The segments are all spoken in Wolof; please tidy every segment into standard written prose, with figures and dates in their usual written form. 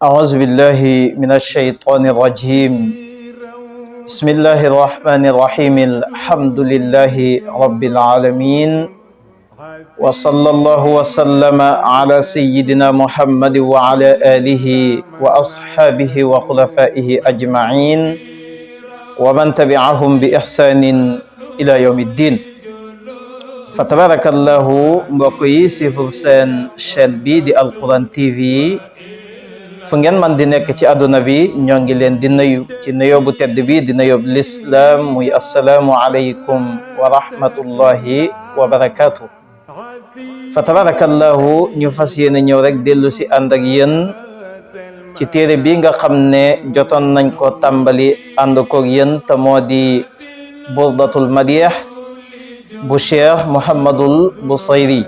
أعوذ بالله من الشيطان الرجيم. بسم الله الرحمن الرحيم. الحمد لله رب العالمين، وصلى الله وسلم على سيدنا محمد وعلى آله وأصحابه وخلفائه أجمعين ومن تبعهم بإحسان إلى يوم الدين. فتبارك الله مبكي سيفر سن chaîne bi di Alquran TV fu ngeen man di nekk ci àdduna bi ñoo ngi leen di nuyu ci nuyoo bu tedd bi di nuyoo lislaam muy assalaamu alaykum wa rahmatullahi wa barakatuh. fa tabarakallahu ñu fas yéene ñëw rek dellu si ànd ak yéen ci téere bi nga xam ne jotoon nañ ko tàmbali ànd koog yéen te moo di burdatul madih bu cheikh Muhammadul Busayri.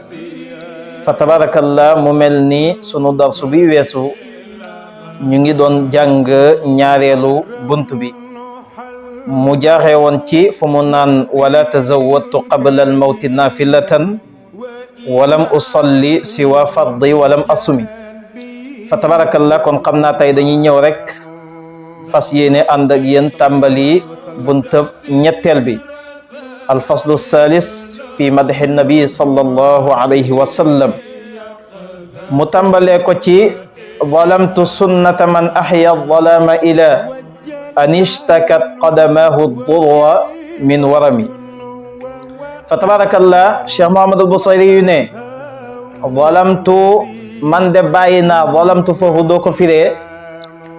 fa tabarakallah mu mel ni sunu darsu bi weesu ñu ngi doon jàng ñaareelu bunt bi mu jaaxee woon ci fu mu naan wala tazawwadtu qabla al mawti nafilatan walam usalli siwa fardi walam asumi. fa tabarakallah kon xam naa tey dañuy ñëw rek fas yéene ànd ak yéen tàmbali buntab ñetteel bi alfaslu salis fi madhi nabi sallallahu alayhi wa sallam. mu tàmbalee ko ci zalamtu sunnata man ahya zalama ila an ishtakat qadamahu durra min warami. fa tabarakallah cheikh Muhammadul Busayri yu ne zalamtu man de bàyyi naa, zalamtu foofu doo ko firee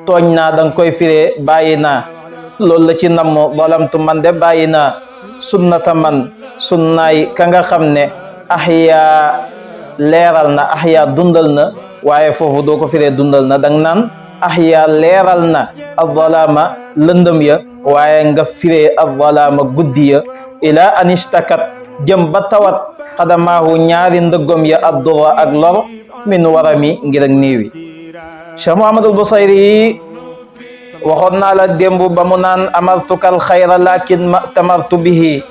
tooñ naa, danga koy firee bàyyi naa. loolu la ci namm zalamtu man de bàyyi naa sunnata man sunnaay ka nga xam ne ahya leeral na, ahya dundal na, waaye foofu doo ko firee dundal na, dang naan ahya leeral na az-zalama lëndëm ya, waaye nga firee az-zalama guddi ya ila anishtakat jëm ba tawat qadamaahu ñaari ndëggom ya ad-durra ak lor min warami ngir ak néewi. Cheikh Muhammadul Busayri waxoon naa la démb ba mu naan amartuka alxayra lakin ma tamartu bihi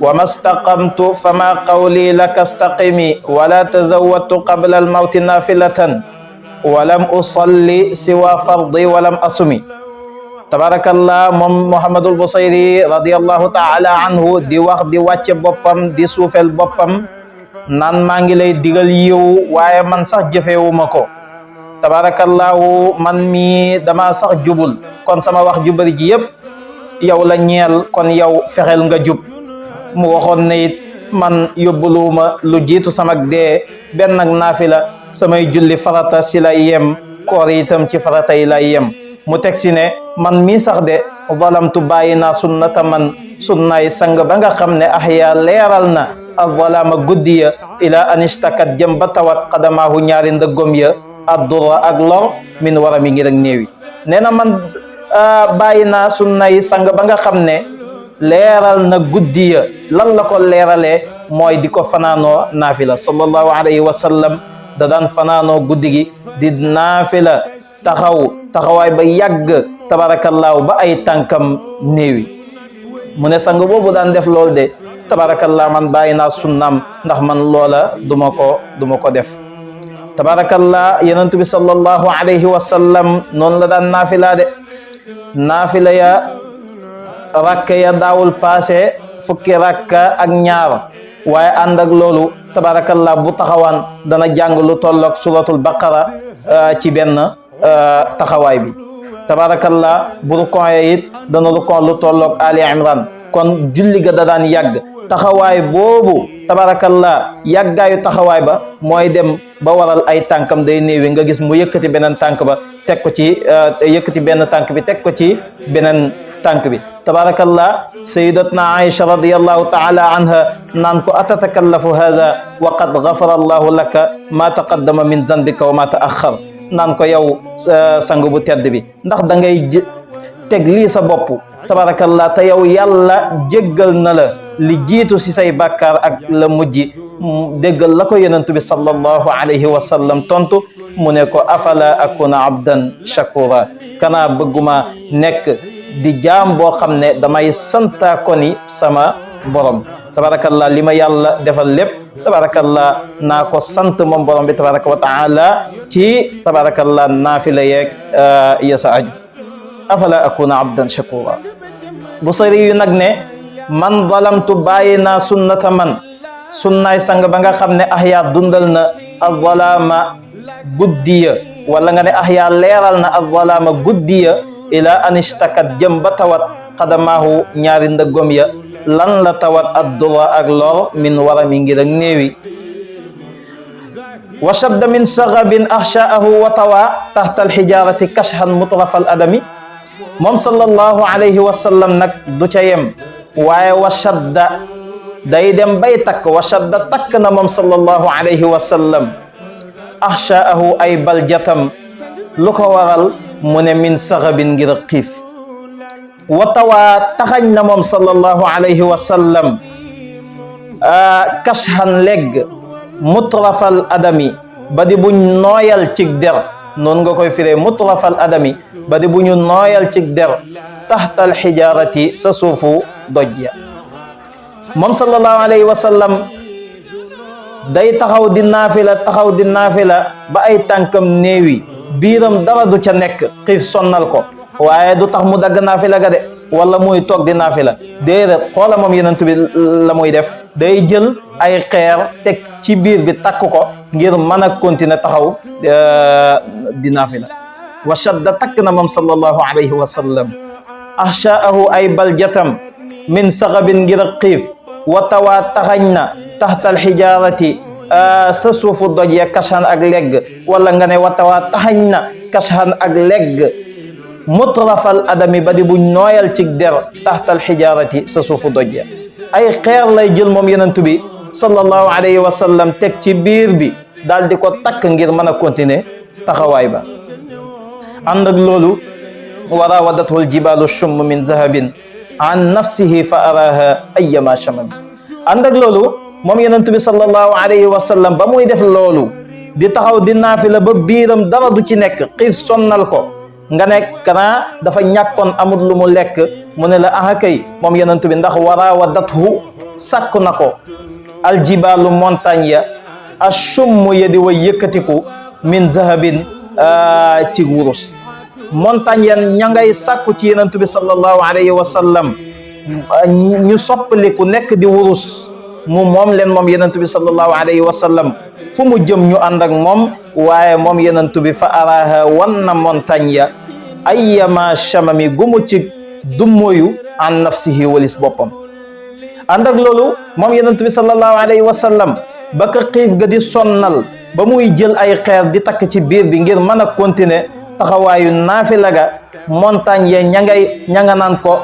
wa ma staqamtu fama qawli laka staqimi wala tazawwadtu qabla almawti nafilatan walam usalli siwa fardi walam asumi. tabarakallah moom Muhammadul Busayri radiyallahu taala anhu di wax di wàcce boppam di suufel boppam naan maa ngi lay digal yiw waaye man sax jëfewuma ko. tabarakallahu man mi dama sax jubul, kon sama wax ju bari ji yëpp yow la ñeel, kon yow fexeel nga jub. mu waxoon ne it man yóbbuluuma lu jiitu samak dee benn ak naafila, samay julli farata si lay yem, koor itam ci farata yi lay yem. mu teg si ne man mii sax de zalamtu bàyyi naa sunnata man sunnaay sang ba nga xam ne ahya leeral na az-zalama guddi ya ila anishtakat jëm ba tawat qadamaahu ñaari ndëggom ya ad-durra ak lor min warami ngir ak néewi. nee na man bàyyi naa sunnay sang ba nga xam ne leeral na guddi ya. lan la ko leeralee mooy di ko fanaanoo naafila. sallallahu alayhi wa sallam da daan fanaanoo guddi gi di naafila taxawaay ba yàgg tabarakallahu ba ay tànkam néewi. mu ne sang boobu daan def lool de tabarakallah man bàyyi naa sunnaam ndax man loola duma ko def. tabarakallah yonent bi sallallahu alayhi wa sallam noonu la daan naafila de. naafila ya rakka ya daawul paase fukki rakka ak ñaar, waaye ànd ak loolu tabarakallah bu taxawaan dana jàng lu tolloog suratul baqara ci benn taxawaay bi. tabarakallah bu rukon ya it dana rukon lu tolloog ali imran. kon julli ga da daan yàgg. taxawaay boobu tabarakallah yàggaayu taxawaay ba mooy dem ba waral ay tànkam day néewi, nga gis mu yëkkati beneen tànk ba teg ko ci yëkkati benn tànk bi teg ko ci beneen tànk bi. tabarakallah sayyidatna Aisha radiyallahu taala anha naan ko atatakallafu hada wa qad ghafara allahu laka ma taqaddama min zanbika wa ma ta'akhkhar. naan ko yow sang bu tedd bi ndax da ngay teg lii sa bopp tabarakallah te yow yàlla jéggal na la li jiitu si say bàkkaar ak la mujj. déggal la ko yonent bi sallallahu alayhi wa sallam tontu mu ne ko afala akuna abdan shakura, kana bëgguma nekk di jaam boo xam ne damay santa ko ni sama borom. tabarakallah li ma yàlla defal lépp tabarakallah naa ko sant moom borom bi tabaraka wa taala ci tabarakallah naafila yeeg yasa aju afala akuna abdan shakura Busayri yu nag ne man zalamtu bàyyi naa sunnata man sunnaay sang ba nga xam ne ahya dundal na az-zalaama guddiya wala nga ne ahya leeral na az-zalaama guddiya ila an ishtakat jëm ba tawat qadamaahu ñaari ndëggom ya lan la tawat addura ak lor min warami ngir ak néewi wa shadda min saghabin ahshaahu wa tawa tahta alxijarati kashhan mutrafa al adami moom sallallahu alayhi wa sallam nag du ca yem waaye wa shadda day dem bay takk wa shadda takk na moom sallallahu alayhi wa sallam ahshaahu ay baljatam lu ko waral mu ne min saghabin ngir xiif wa tawaa taxañ na moom sallallahu alayhi wa sallam kashhan legg mutrafal adami ba di buñ nooyal cig der noonu nga koy firee mutrafal adami ba di buñu nooyal cig der taxtal xijaarati sa suufu doj ya moom sallallahu alayhi wa sallam day taxaw di naafila ba ay tànkam néewi biiram dara du ca nekk xiif sonnal ko waaye du tax mu dagg naafila ga de wala muy toog di naafila déedéet xoola moom yenent bi la muy def day jël ay xeer teg ci biir bi takk ko ngir mën a continuer taxaw di naafila wa shadda takk na moom sallallahu alayhi wa sallam ahshaahu ay baljatam min saxabin ngir xiif wa tawaa taxañ na taxtal xijaarati sa suufu doj ya kashan ak legg wala nga ne wa tawaa taxañ na kashan ak legg mutrafal adami ba di buñ nooyal ci der taxtal xijaarati sa suufu doj ya ay xeer lay jël moom yenentu bi sallallahu alayhi wa sallam teg ci biir bi daal di ko takk ngir mën a continuer taxawaay ba ànd ak loolu wa rawadathu aljibalu shumm min zahabin an nafsihi fa araha ayyama shamam ànd ak loolu moom yenentu bi sallallahu alayhi wa sallam ba muy def loolu di taxaw di naafila ba biiram dara du ci nekk xiif sonnal ko nga nekk kanaa dafa ñàkkoon amul lu mu lekk mu ne la aha kay moom yenent bi ndax warawadathu sàkku na ko aljibalu montagne ya ashumm ya di way yëkkatiku min zahabin ci wurus montagne ya ña ngay sàkku ci yenent bi sallallahu alayhi wa sallam ñu soppaliku nekk di wurus mu moom leen moom yenent bi sallallahu alayhi wa sallam fu mu jëm ñu ànd ak moom waaye moom yenentu bi fa araha wan na montagne ya ayyama shamami gumu ci dummoyu an nafsihi walis boppam ànd ak loolu moom yenentu bi sallallahu alayhi wa sallam ba ka xiif ga di sonnal ba muy jël ay xeer di takk ci biir bi ngir mën a continuer taxawaayu naafila ga montagne ya ña nga naan ko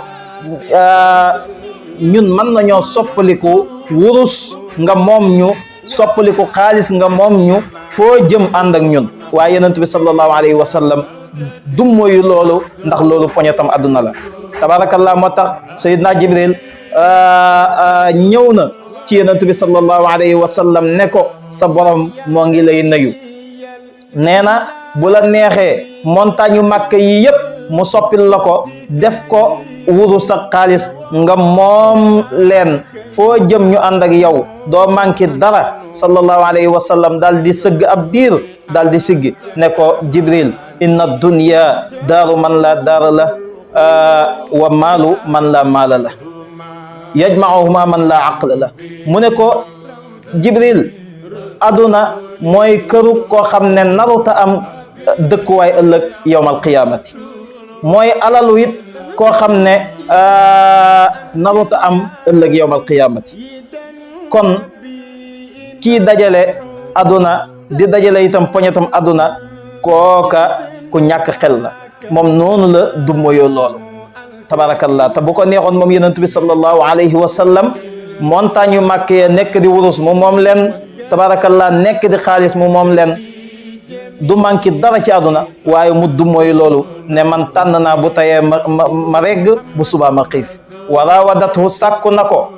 ñun mën nañoo soppaliku wurus nga moom ñu soppaliku xaalis nga moom ñu foo jëm ànd ak ñun waaye yenent bi sallallahu alayhi wa sallam dummoyu loolu ndax loolu poñetam adduna la tabarakallah moo tax sayidna jibril ñëw na ci yenent bi sallallahu alayhi wa sallam ne ko sa borom moo ngi lay nuyu nee na bu la neexee montagne yu màkk yi yëpp mu soppil la ko def ko wurus ak xaalis nga moom leen foo jëm ñu ànd ak yow doo manqué dara sallallahu alayhi wa sallam daal di sëgg ab diir daal di siggi ne ko jibril inna dunya daaru man la daara la wa maalu man la maala la yajma'uhuma man la aqla la mu ne ko jibril aduna mooy këru koo xam ne naruta am dëkkuwaay ëllëg yawmal qiyaamati mooy alalu it koo xam ne naruta am ëllëg yawmal qiyaamati kon kii dajale aduna di dajale itam poñetam aduna kooka ku ñàkk xel la moom noonu la dummoyoo loolu tabarakallah te bu ko neexoon moom yenent bi sallallahu alayhi wa sallam montagne yu màkk ya nekk di wurus mu moom leen tabarakallah nekk di xaalis mu moom leen du manqué dara ci àdduna waaye mu dummooyu loolu ne man tànn naa bu tayee ma regg bu subaa ma xiif wa rawadathu sàkku na ko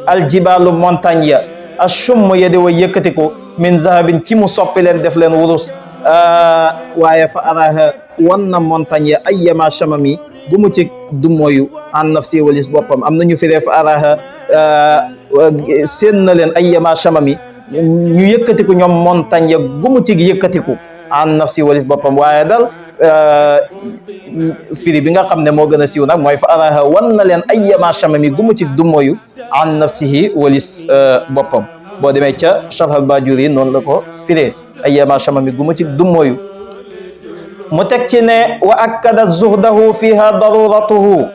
aljibalu montagne ya ashumm ya di way yëkkatiku min zahabin ci mu soppi leen def leen wurus waaye fa araha wan na montagne ya ayyama shamami gu mu ci dummooyu an nafsi walis boppam am nañu firee fa araha seen na leen ayyama shamami ñu yëkkatiku ñoom montagne ya gumu ci yëkkatiku an nafsi walis boppam waaye dal firi bi nga xam ne moo gën a siiw nag mooy fa araha wan na leen ayyama chamami gumu ci dummóoyu an nafsihi walis boppam boo demee ca Sharh al-Bajuri noonu la ko firee ayyama chamami gumu ci dummóoyu mu teg ci ne wa akkadat zuhdahu fiha daruratuhu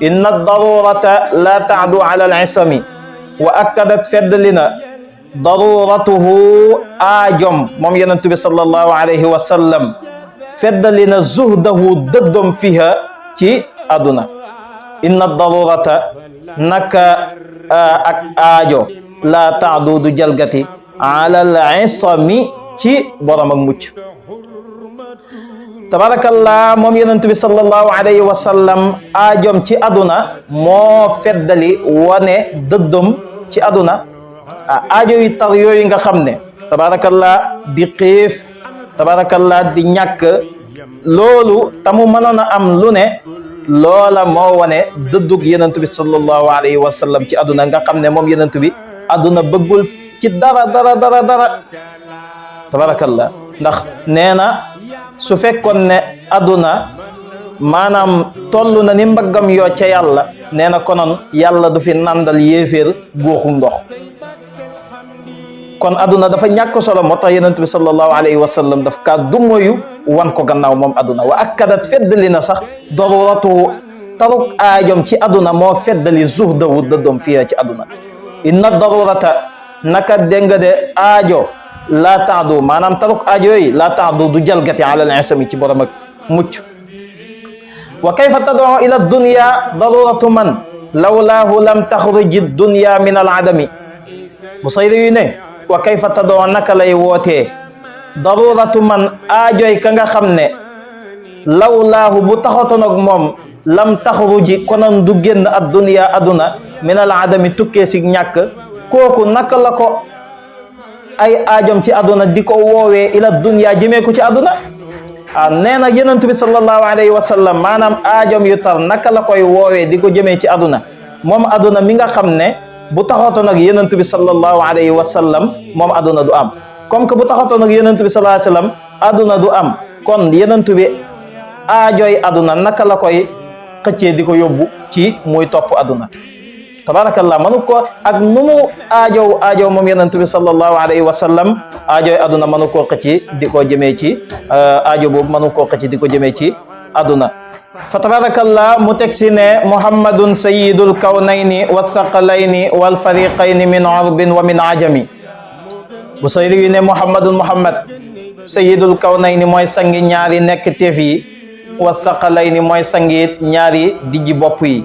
inna darurata la taadu ala al-isami wa akkadat feddli na daruratuhu aajom moom yonent bi sallallahu alayhi wa sallam feddali na zuhdahu dëddom fiha ci àdduna inna darurata naka ak aajo la taadu du jalgati ala al-isami ci borom ak mucc tabarakallah moom yonent bi sallallahu alayhi wa sallam aajom ci àdduna moo feddali wane dëddom ci àdduna aajo yu tar yooyu nga xam ne tabarakallah di xiif tabarakallah di ñàkk loolu tamu mënoon a am lu ne loola moo wane dëddug yonent bi sallallahu alayhi wa sallam ci àdduna nga xam ne moom yonent bi àdduna bëggul ci dara tabarakallah ndax nee na su fekkoon ne àdduna maanaam toll na ni mbaggam yoo ca yàlla nee na konoon yàlla du fi nandal yéeféer góoxu ndox kon àdduna dafa ñàkk solo moo tax yonent bi sallallahu alayhi wa sallam daf kaa dummoyu wan ko gannaaw moom àdduna wa akkadat feddali na sax daruratu taruk aajom ci àdduna moo feddali zuhdahu dëddoom fii ci àdduna inna darurata naka dégg nga de aajo laa taadu maanaam taruk aajo yooyu laa taadu du jalgati ala al-isami ci borom ak mucc wa kayfa tad'u ila dunya daruratu man lawlaahu lam taxruji dunya min al-adami Busayri yu ne wa kayfa tad'u naka lay wootee daruratu man aajoy ka nga xam ne lawlaahu bu taxatoon ak moom lam taxruji konoon du génn ad dunya aduna min al-adami tukkee si ñàkk kooku naka la ko ay aajom ci àdduna di ko woowee ila dunya jëmee ko ci àdduna nee na yonent bi sallallahu alayhi wa sallam maanaam aajom yu tar naka la koy woowee di ko jëmee ci àdduna moom àdduna mi nga xam ne bu taxatoon ak yonent bi sallallahu alayhi wa sallam moom àdduna du am comme que bu taxatoon ak yonent bi sallallahu alayhi wa sallam àdduna du am kon yonent bi aajooy àdduna naka la koy xëccee di ko yóbbu ci muy topp àdduna tabarakallah manu ko ak nu mu aajow moom yonent bi sallallahu alayhi wa sallam aajooy àdduna manu koo xëcc di ko jëmee ci aajo boobu manu koo xëcc di ko jëmee ci àdduna fa tabarakallah mu teg si ne muhammadun sayyidul kawnayni wa thaqalayni wal fariqayni min arbin wa min ajami Busayri yu ne muhammad sayyidul kawnayni mooy sangi ñaari nekk teef yi wa thaqalayni mooy sangi ñaari dijji bopp yi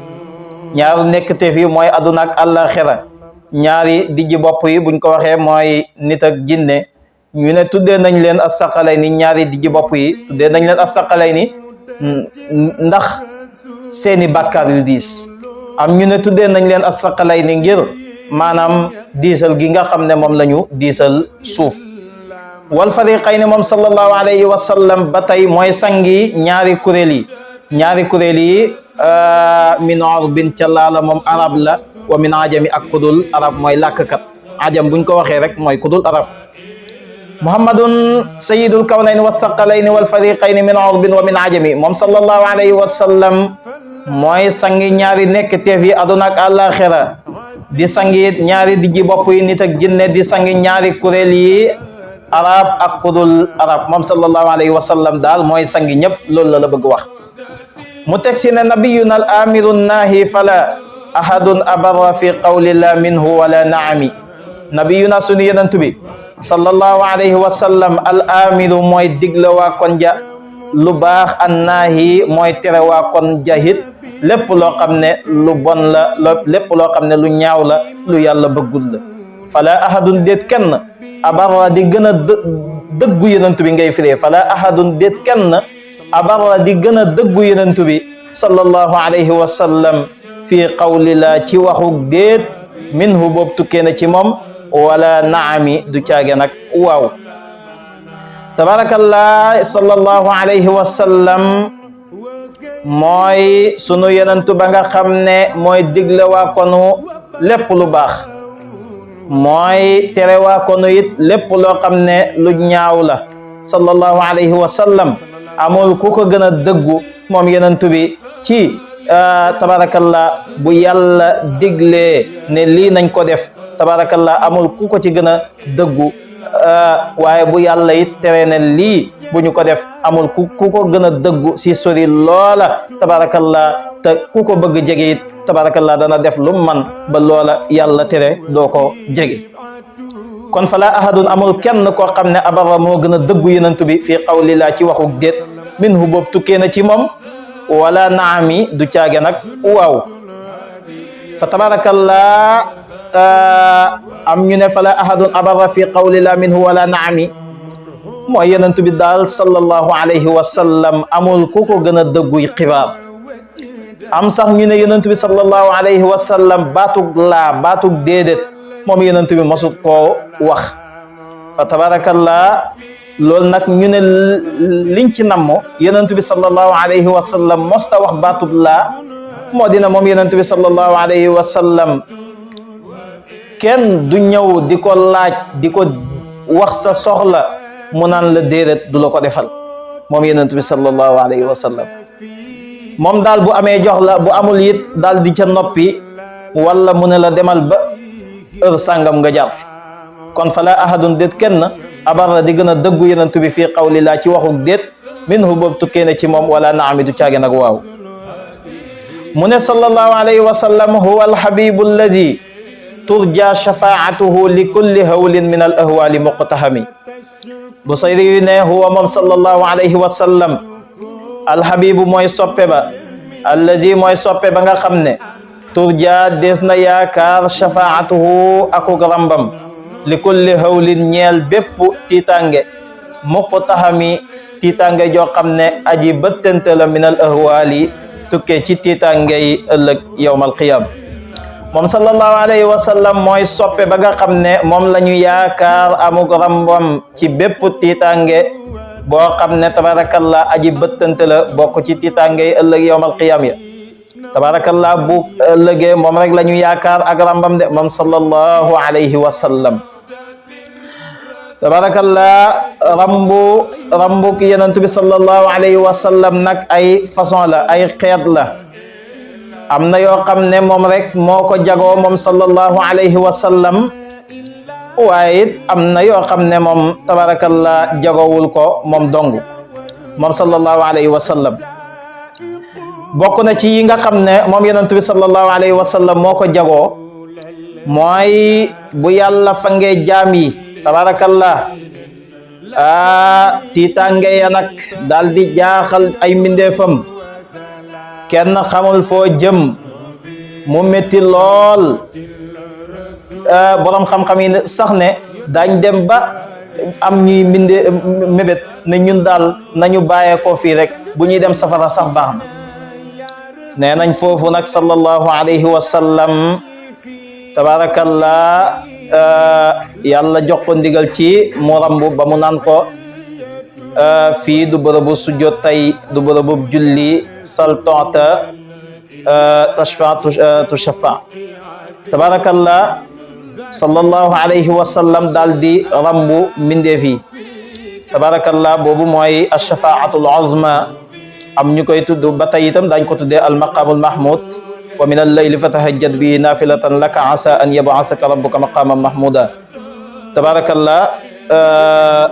ñaari nekk teef yi mooy àdduna ak àllaxira ñaari dijji bopp yi buñ ko waxee mooy nit ak jinne ñu ne tuddee nañ leen as-saqalayni ñaari dijji bopp yi tuddee nañ leen as-saqalayni ndax seeni bàkkaar yu diis am ñu ne tuddee nañ leen as-saqalayni ngir maanaam diisal gi nga xam ne moom la ñu diisal suuf wal fariqayni moom sallallahu alayhi wa sallam ba tey mooy sangi ñaari kuréel yi min arbin ca laala moom arab la wa min ajami ak kudul arab mooy làkkkat ajam buñ ko waxee rek mooy kudul arab muhammadun sayyidul kawnayni wa thaqalayni wal fariqayni min arbin wa min ajami moom sallallahu alayhi wa sallam mooy sangi ñaari nekk teef yi aduna ak àllaxira di sangi ñaari dijji bopp yi nit ak jinne di sangi ñaari kuréel yi arab ak kudul arab moom sallallahu alayhi wa sallam daal mooy sangi ñëpp loolu la bëgg wax mu teg si ne nabiyuna al amiru naahi fala ahadun abarra fi qawli la minhu wala naami nabiyuna sunu yonent bi sallallahu alayhi wa sallam al amiru mooy digle waa kon ja lu baax an naahi mooy tere waa kon ja hit lépp loo xam ne lu bon la lépp loo xam ne lu ñaaw la lu yàlla bëggul la fala ahadun déet kenn abarra di gën a dëggu yonent bi ngay firee fala ahadun déet kenn abarra di gën a dëggu yonent bi sallallahu alayhi wa sallam fii qawli la ci waxu déet minhu boobu tukkee na ci moom wala naami du caage nag waaw tabarakallah sallallahu alayhi wa sallam mooy sunu yonent ba nga xam ne mooy digle waa konu lépp lu baax mooy tere waa kono it lépp loo xam ne lu ñaaw la sallallahu alayhi wa sallam amul ku ko gën a dëggu moom yenentu bi ci tabarakallah bu yàlla diglee ne lii nañ ko def tabarakallah amul ku ko ci gën a dëggu waaye bu yàlla it tere ne lii bu ñu ko def amul ku ko gën a dëggu si sori loola tabarakallah te ku ko bëgg jege it tabarakallah dana def lu man ba loola yàlla tere doo ko jege kon fala ahadun amul kenn koo xam ne abarra moo gën a dëggu yenentu bi fii qawli laa ci waxu déet minhu boobu tukkee na ci moom wala naami du caage nag waaw fa tabarakallah am ñu ne fala ahadun abarra fi qawli la minhu wala naami mooy yenentu bi daal sallallahu alayhi wa sallam amul ku ko gën a dëgguy xibaar am sax ñu ne yenentu bi sallallahu alayhi wa sallam baatug laa baatug déedéet moom yenentu bi mosut koo wax fa tabarakallah loolu nag ñu ne liñ ci nammo yenentu bi sallallahu alayhi wa sallam mosta wax baatub laa moo dina moom yenentu bi sallallahu alayhi wa sallam kenn du ñëw di ko laaj di ko wax sa soxla mu naan la déedéet du la ko defal moom yenentu bi sallallahu alayhi wa sallam moom daal bu amee jox la bu amul it daal di ca noppi wala mu ne la demal ba heure sàngam nga jaar fi kon fala ahadun déet kenn abarra di gën a dëggu yenentu bi fii qawli laa ci waxuk déet minhu boobu tukkee na ci moom wala naami du caage nag waaw mu ne sallallahu alayhi wa sallam huwa alhabibu alladi turja shafaatuhu li kulli hawlin min al ahwali muqtahami Busayri yu ne huwa moom sallallahu alayhi wa sallam alhabibu mooy soppe ba alladi mooy soppe ba nga xam ne turja des na yaakaar shafaatuhu akuk rambam li kulli hawlin ñeel bépp tiitange muqtahami tiitange joo xam ne aji bëttante la min al ahwali tukkee ci tiitange yi ëllëg yawmal qiyam moom sallallahu alayhi wa sallam mooy soppe ba nga xam ne moom la ñu yaakaar amuk rambam ci bépp tiitange boo xam ne tabarakallah aji bëttante la bokk ci tiitange yi ëllëg yawmal qiyam ya tabarakallah bu ëllëgee moom rek la ñu yaakaar ak rambam de moom sallallahu alayhi wa sallam tabarakallah rambu ki yenentu bi sallallahu alayhi wa sallam nag ay façon la ay xeet la am na yoo xam ne moom rek moo ko jagoo moom sallallahu alayhi wa sallam waaye it am na yoo xam ne moom tabarakallah jagowul ko moom dong moom sallallahu alayhi wa sallam bokk na ci yi nga xam ne moom yenentu bi sallallahu alayhi wa sallam moo ko jagoo mooy bu yàlla fangee jaam yi tabarakallah tiitange ya nag daal di jaaxal ay mbindeefam kenn xamul foo jëm mu métti lool borom xam-xam yi sax ne dañ dem ba am ñuy mébét ne ñun daal nañu bàyyeekoo fii rek bu ñuy dem safara sax baax na nee nañ foofu nag sallallahu alayhi wa sallam tabarakallah yàlla jox ko ndigal ci mu rambu ba mu naan ko fii du bërëbu sujjoot tey du bërëbu julli sal tonta tashfa tushafa tabarakallah sallallahu alayhi wa sallam daal di rambu mbindeef yi tabarakallah boobu mooy ashafaatul uzma am ñu koy tudd ba tey itam dañ ko tuddee al maqamul mahmud wa min al-layli fatahajjad bihi nafilatan laka asa an yab'asaka rabbuka maqaman mahmuda tabarakallah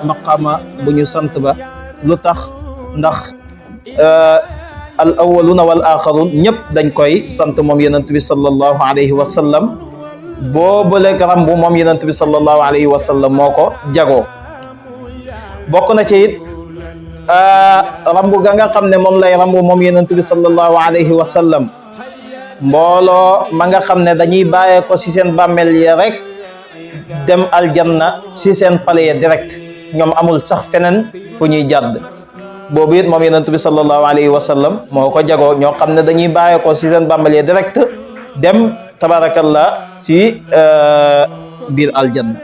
maqama bu ñu sant ba lu tax ndax al awwaluna wal axarun ñëpp dañ koy sant moom yenent bi sallallahu alayhi wa sallam boobule rambu moom yenent bi sallallahu alayhi wa sallam moo ko jagoo bokk na ci it rambu ga nga xam ne moom lay rambu moom yenent bi sallallahu alayhi wa sallam mbooloo ma nga xam ne dañuy bàyyee ko ci seen bàmmeel ya rek dem aljanna ci seen pale ya direct ñoom amul sax feneen fu ñuy jàdd boobu it moom yenent bi sallallahu alayhi wa sallam moo ko jagoo ñoo xam ne dañuy bàyyee ko ci seen bàmmeel ya direct dem tabarakallah ci biir aljanna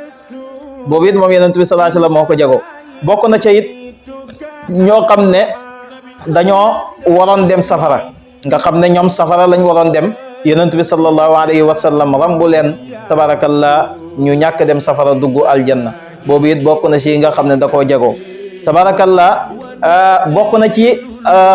boobu it moom yenent bi sallallahu alayhi wa sallam moo ko jagoo bokk na ca it ñoo xam ne dañoo waroon dem safara nga xam ne ñoom safara lañ waroon dem yenent bi sallallahu alayhi wa sallam rambu leen tabarakallah ñu ñàkk dem safara dugg aljanna boobu it bokk na ci nga xam ne da koo jagoo tabarakallah bokk na ci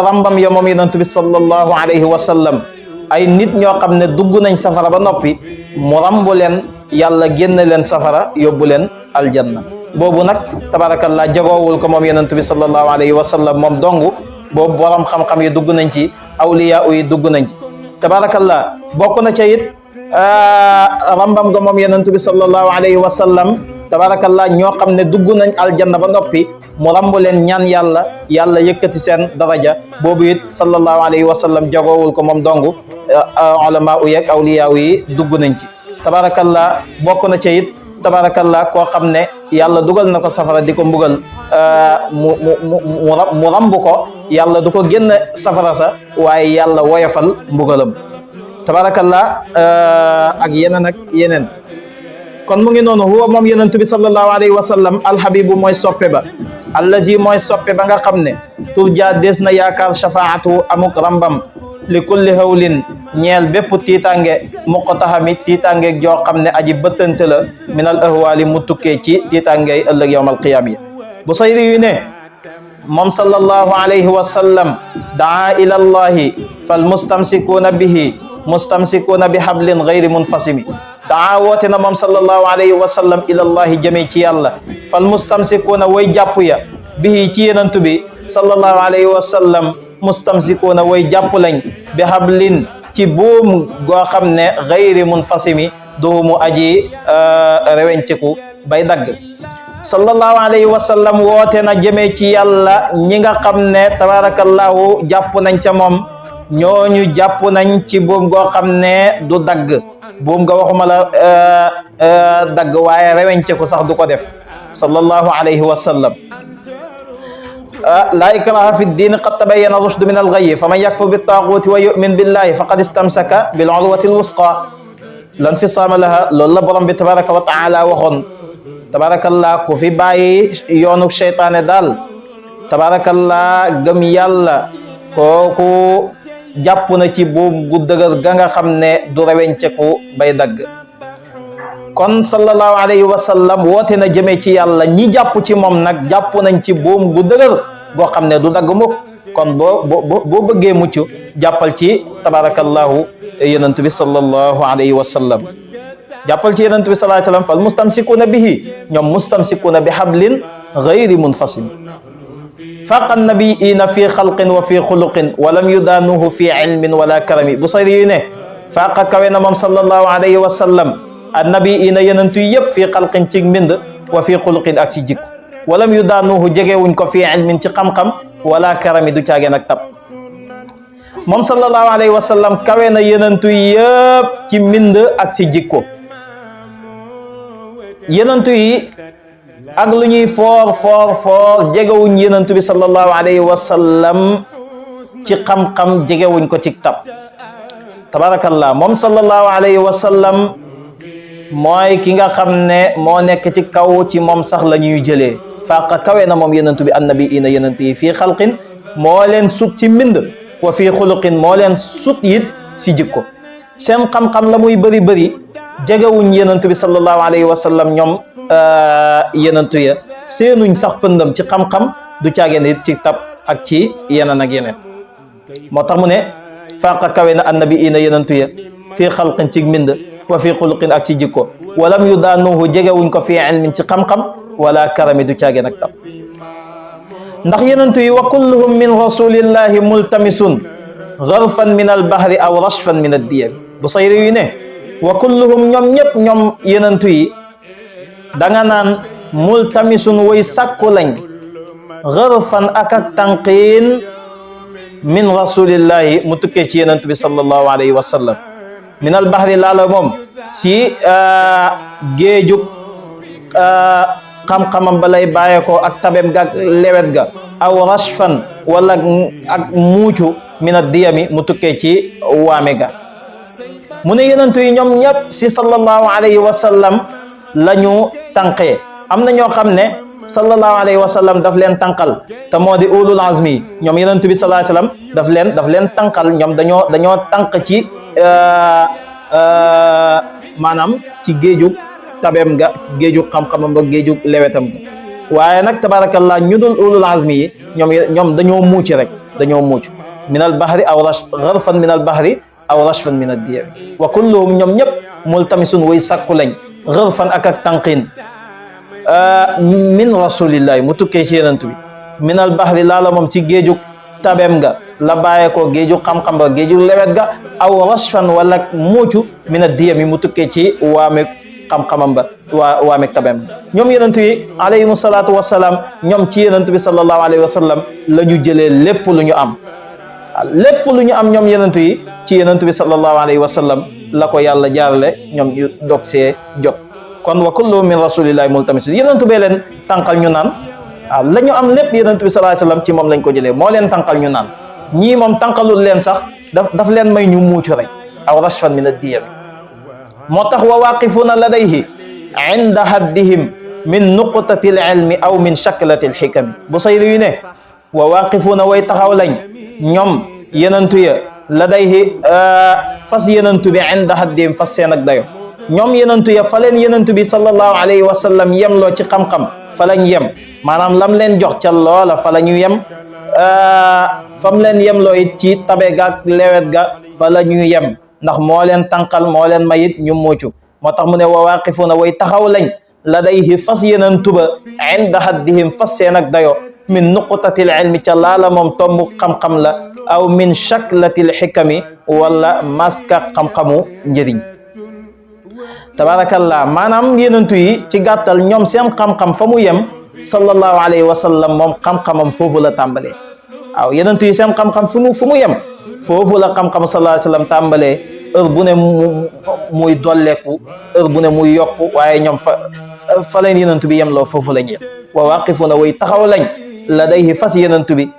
rambam ya moom yonent bi sallallahu alayhi wa sallam ay nit ñoo xam ne dugg nañ safara ba noppi mu rambu leen yàlla génn leen safara yóbbu leen aljanna boobu nag tabarakallah jagoowul ko moom yonent bi sallallahu alayhi wa sallam moom dong boobu borom xam-xam yi dugg nañ ci awliya yi dugg nañ ci tabarakallah bokk na ca it rambam ga moom yonent bi sallallahu alayhi wa sallam tabarakallah ñoo xam ne dugg nañ aljanna ba noppi mu rambu leen ñaan yàlla yàlla yëkkati seen daraja boobu it sallallahu alayhi wa sallam jagoowul ko moom dong ulama u yeeg awliya yi dugg nañ ci tabarakallah bokk na ca it tabarakallah koo xam ne yàlla dugal na ko safara di ko mbugal mu rambu ko yàlla du ko génn safara sa waaye yàlla woyofal mbugalam tabarakallah ak yeneen kon mu ngi noonu huwa moom yonent bi sallallahu alayhi wa sallam alhabibu mooy soppe ba allazi mooy soppe ba nga xam ne turja des na yaakaar shafaatu amuk rambam li kulli hawlin ñeel bépp tiitange muqtahami tiitange joo xam ne aji bëttante la minal ahwaali mu tukkee ci tiitangey ëllëg yawmal qiyaama yi bu sayri yu ne moom sallallahu alayhi wa sallam daa ila allahi fal mustamsikuuna bihi mustamsikuuna bi hablin gayri munfasimi daa woote na moom sallallahu alayhi wa sallam ila allahi jëmee ci yàlla fal mustamsikuuna way jàpp ya bihi ci yenantu bi sallallahu alayhi wa sallam mustamsikuuna way jàpp lañ bi hablin ci buum goo xam ne gayri munfasimi duhumu aji rewenceku bay dagg sallallahu alayhi wa sallam woote na jëmee ci yàlla ñi nga xam ne tabarakallahu jàpp nañ ca moom ñooñu jàpp nañ ci buum goo xam ne du dagg buum nga waxuma la dagg waaye rewenceku sax du ko def sallallahu alayhi wa sallam laa ikraha fi ddiin qad tabayyana rushdu min al-ghayy faman yakfur bit-taaguuti wa yu'min billahi faqad istamsaka bil-urwati al-wusqa la infisaama laha loolu la borom bi tabaraka wa taala waxoon tabarakallah ku fi bàyyi yoonu seytaane daal tabarakallah gëm yàlla kooku jàpp na ci buum gu dëgër ga nga xam ne du rewenceku bay dagg kon sallallahu alayhi wa sallam woote na jëmee ci yàlla ñi jàpp ci moom nag jàpp nañ ci buum gu dëgër goo xam ne du dagg mukk kon boo bëggee mucc jàppal ci tabarakallahu yonent bi sallallahu alayhi wa sallam jàppal ci yonent bi sallallahu alayhi wa sallam fal mustamsikuuna bihi ñoom mustamsikuuna bi hablin gayri munfasim faqa nabiina fi xalqin wa fi xuluqin walam yudaanuhu fi ilmin wala karami bu sayri yu ne faqa kawe na moom sallallahu alayhi wa sallam annabiina yonent yi yëpp fi xalqin ci mbind wa fi xuluqin ak ci jikko walam yudaanuhu jegewuñ ko fi ilmin ci xam-xam wala karami du caageen ak tab moom sallallahu alayhi wa sallam kawe na yonent yi yëpp ci mbind ak ci jikko yonent yi ak lu ñuy foor jegewuñ yonent bi sallallahu alayhi wa sallam ci xam-xam jegewuñ ko ci tab tabarakallah moom sallallahu alayhi wa sallam mooy ki nga xam ne moo nekk ci kaw ci moom sax la ñuy jëlee faaqa kawe na moom yonent bi annabiina yonent yi fii xalqin moo leen sut ci mbind wa fii xuluqin moo leen sut it si jikko seen xam-xam la muy bëri jegewuñ yonent bi sallallahu alayhi wa sallam ñoom yenentu ya seenuñ sax pëndam ci xam-xam du caageen it ci tab ak ci yeneen ak yeneen moo tax mu ne faaqa kawe na annabiina yenentu ya fii xalqin ci mbind wa fii xuluqin ak ci jikko walam yudaanuhu jegewuñ ko fii ilmin ci xam-xam wala karami du caageen ak tab ndax yenentu yi wa kulluhum min rasulillahi multamisun gharfan min albahri aw rashfan min addiyami bu sayri yu ne wa kulluhum ñoom ñëpp ñoom yenentu yi danga naan multamisun way sàkku lañ gharfan ak tànqiin min rasulillahi mu tukkee ci yenentu bi sallallahu alayhi wa sallam min albahri laala moom si géejug xam-xamam ba lay bàyyeekoo ak tabem ga ak lewet ga aw rashfan wala ak muucu min addiyami mu tukkee ci waame ga mu ne yenentu yi ñoom ñëpp si sallallahu alayhi wa sallam lañu tànqee am na ñoo xam ne sallallahu alayhi wa sallam daf leen tànqal te moo di ulul azmi ñoom yenentu bi sallallahu alayhi wa sallam daf leen tànqal ñoom dañoo tànq ci maanaam ci géejug tabeem ga géejug xam-xamam ba géejug lewetam ga waaye nag tabarakallah ñu dul ulul azmi yi ñoom dañoo muuc rek dañoo muuc min al bahri aw gharfan min al bahri aw rashfan min ad diyam wa kulluhum ñoom ñëpp multamisun way sakku lañ gharfan ak tànqin min rasulillahi mu tukkee ci yenantu bi min al bahri laala moom si géejug tabeem ga la bàyyee ko géejug xam-xam ba géejug lewet ga aw rashfan wala muucu min ad diyam mu tukkee ci waame xam-xamam ba waameeg tabeem ñoom yenentu yi alayhimu salaatu wassalaam ñoom ci yenentu bi sallallahu alayhi wa sallam la ñu jëlee lépp lu ñu am lépp lu ñu am ñoom yenentu yi ci yenentu bi sallallahu alayhi wa sallam la ko yàlla jaarale ñoom ñu dog see jot kon wa kullu min rasulillahi multamis yenentu bee leen tànqal ñu naan waaw la ñu am lépp yenentu bi sallallahu alayhi wa sallam ci moom lañ ko jëlee moo leen tànqal ñu naan ñii moom tànqalul leen sax daf leen may ñu muucu rek aw rashfan min ad-diyam moo tax wa waaqifuna ladayhi inda haddihim min nuqtati al-ilmi aw min shaklati al-hikami bu sayri yu ne wa waaqifuna way taxaw lañ ñoom yenentu ya ladayhi fas yenentu bi inda haddihim fas seen ak dayo ñoom yenentu ya fa leen yenentu bi sallallahu alayhi wa sallam yemloo ci xam-xam fa lañ yem maanaam lam leen jox ca loola fa la ñu yem fam leen yemloo it ci tabe ga lewet ga fa la ñu yem ndax moo leen tànqal moo leen mayit ñu muucu moo tax mu ne wa waaqifuna way taxaw lañ ladayhi fas yenentu ba inda haddihim fas seen ak dayo min nuqtatil ilmi ca laala moom tombu xam-xam la aw min shaklatil xikami wala maska xam-xamu njëriñ tabarakallah maanaam yenentu yi ci gàttal ñoom seen xam-xam fa mu yem sallallahu alayhi wa sallam moom xam-xamam foofu la tàmbalee waaw yenentu yi seen xam-xam fu mu yem foofu la xam-xam sallallahu alayhi wa sallam tàmbalee heure bu ne muy dolleeku heure bu ne muy yokku waaye ñoom fa leen yenentu bi yem loo foofu lañ yem wa waaqifuna way taxaw lañ ladayhi fas yenentu bi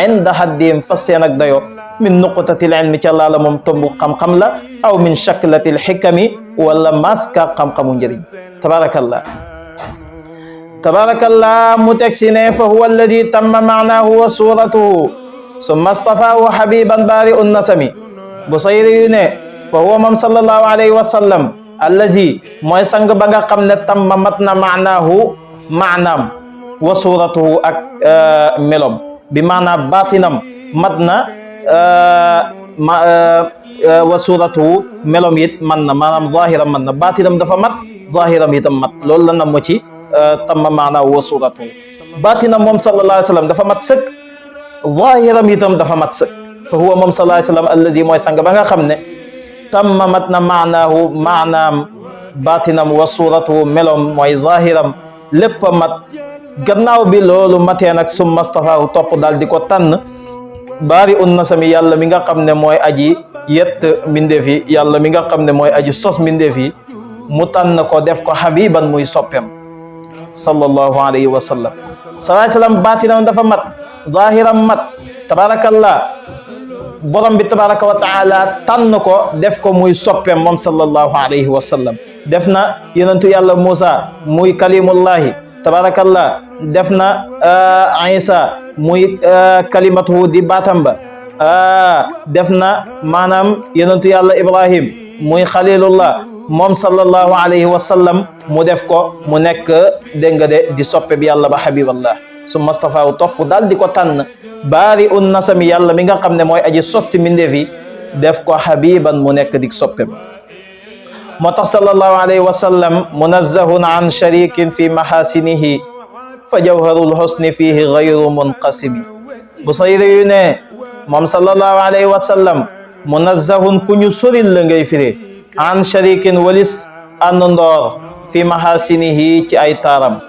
inda haddihim fas seen ak dayo min nuqtatil ilmi ca laala moom tombu xam-xam la aw min shaklatil xikami wala maska xam-xamu njëriñ tabarakallah mu teg si ne fa huwa alladi tamma maanahu wa suratuhu summa stafaahu habiban baari un nasami bu sayri yu ne fa huwa moom sallallahu alayhi wa sallam allazi mooy sang ba nga xam ne tamma mat na maanaahu maanaam wa suratuhu ak melom bi maanaam baatinam mat na wa suratuhu melom it man na maanaam zahiram man na baatinam dafa mat zahiram itam mat loolu la nam ci tamma maanaahu wa suratuhu baatinam moom sallallahu alayhi wa sallam dafa mat sëkk zahiram itam dafa mat sëkk fa huwa moom sallallahu alayhi wa sallam allazi mooy sang ba nga xam ne tamma mat na maanaahu maanaam baatinam wa suratuhu melom mooy zahiram lépp a mat gannaaw bi loolu matee nag summa stafaahu topp daal di ko tànn baari un nasami yàlla mi nga xam ne mooy aji yett mbindeef yi yàlla mi nga xam ne mooy aji sos mbindeef yi mu tànn ko def ko habiban muy soppem sallallahu alayhi wa sallam sallallahu alayhi wa sallam baatinam dafa mat zahiram mat tabarakallah borom bi tabaraka wa taala tànn ko def ko muy soppem moom sallallahu alayhi wa sallam def na yenentu yàlla Muusa muy kalimullahi tabarakallah def na Isa muy kalimatuhu di baatam ba def na maanaam yenentu yàlla Ibrahim muy xalilullah moom sallallahu alayhi wa sallam mu def ko mu nekk dégg nga de di soppe bi yàlla ba habiballah summa stafaahu topp daal di ko tànn baari un nasami yàlla mi nga xam ne mooy aji sos si mbindeef yi def ko habiban mu nekk di soppe moo tax sallallahu alayhi wa sallam munazzahun an sharikin fi mahasinihi fa jawharul husni fihi ghayru munqasimi bu sayri yu ne moom sallallahu alayhi wa sallam munazzahun ku ñu soril la ngay firee an sharikin walis ànd ndoor fi mahasinihi ci ay taaram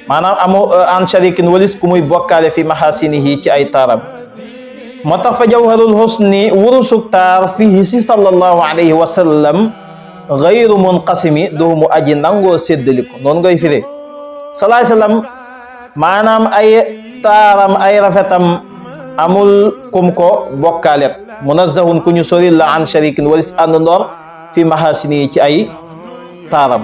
maanaam amu an sharikin walis ku muy bokkaale fi mahasinihi ci ay taaram moo tax fa jawharul husni wurusuk taar fihi si sallallahu alayhi wa sallam ghayru munqasimi doo mu aji nangoo séddaliko noonu ngay firee salaay salaam maanaam ay taaram ay rafetam amul kum ko bokkaalet munazzahun ku ñu sori la an sharikin walis ànd ndoor fi mahasini ci ay taaram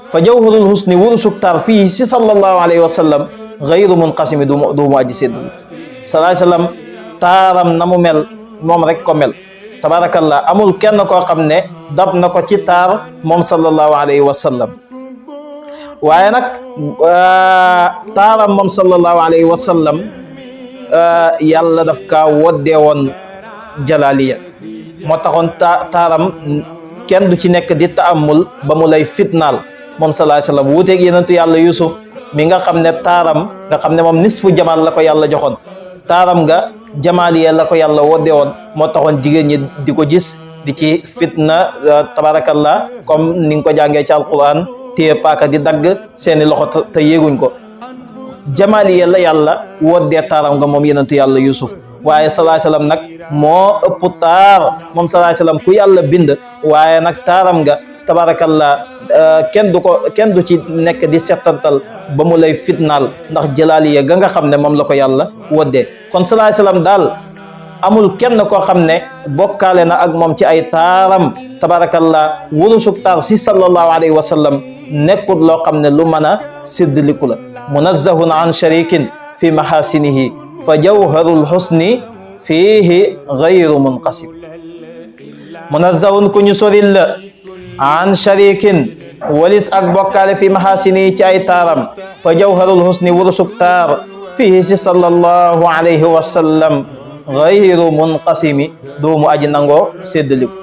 fa jawharul husni wurusuk taar fii si sallallahu alayhi wa sallam ghayru munqasimi du mu aji séddal salaay salaam taaram na mu mel moom rek ko mel tabarakallah amul kenn koo xam ne dab na ko ci taar moom sallallahu alayhi wa sallam waaye nag taaram moom sallallahu alayhi wa sallam yàlla daf kaa woddee woon jalaaliya moo taxoon taaram kenn du ci nekk di taamul ba mu lay fitnaal moom sallallahu alayhi wa sallam wuuteeg yenentu yàlla Yusuf mi nga xam ne taaram nga xam ne moom nisfu jamal la ko yàlla joxoon taaram nga jamaaliya la ko yàlla woddee woon moo taxoon jigéen ñi di ko gis di ci fitna tabarakallah comme ni nga ko jàngee ci alquran téye paaka di dagg seeni loxo te yéeguñ ko jamaaliya la yàlla woddee taaram nga moom yenentu yàlla Yusuf waaye sallallahu alayhi wa sallam nag moo ëpp taar moom sallallahu alayhi wa sallam ku yàlla bind waaye nag taaram nga tabarakallah kenn du ci nekk di settantal ba mu lay fitnaal ndax jalaaliya ga nga xam ne moom la ko yàlla woddee kon sallallahu alayhi wa sallam daal amul kenn koo xam ne bokkaale na ak moom ci ay taaram tabarakallah wurusuk taar si sallallahu alayhi wa sallam nekkul loo xam ne lu mën a séddaliku la munazzahun an sharikin fi mahasinihi fa jawharul husni fihi ghayru munqasim munazzahun ku ñu soril la an sharikin walis ak bokkaale fi mahasinihi ci ay taaram fa jawharul husni wurusuk taar fihi si sallallahu alayhi wa sallam ghayru munqasimi doomu aji nangoo séddaliku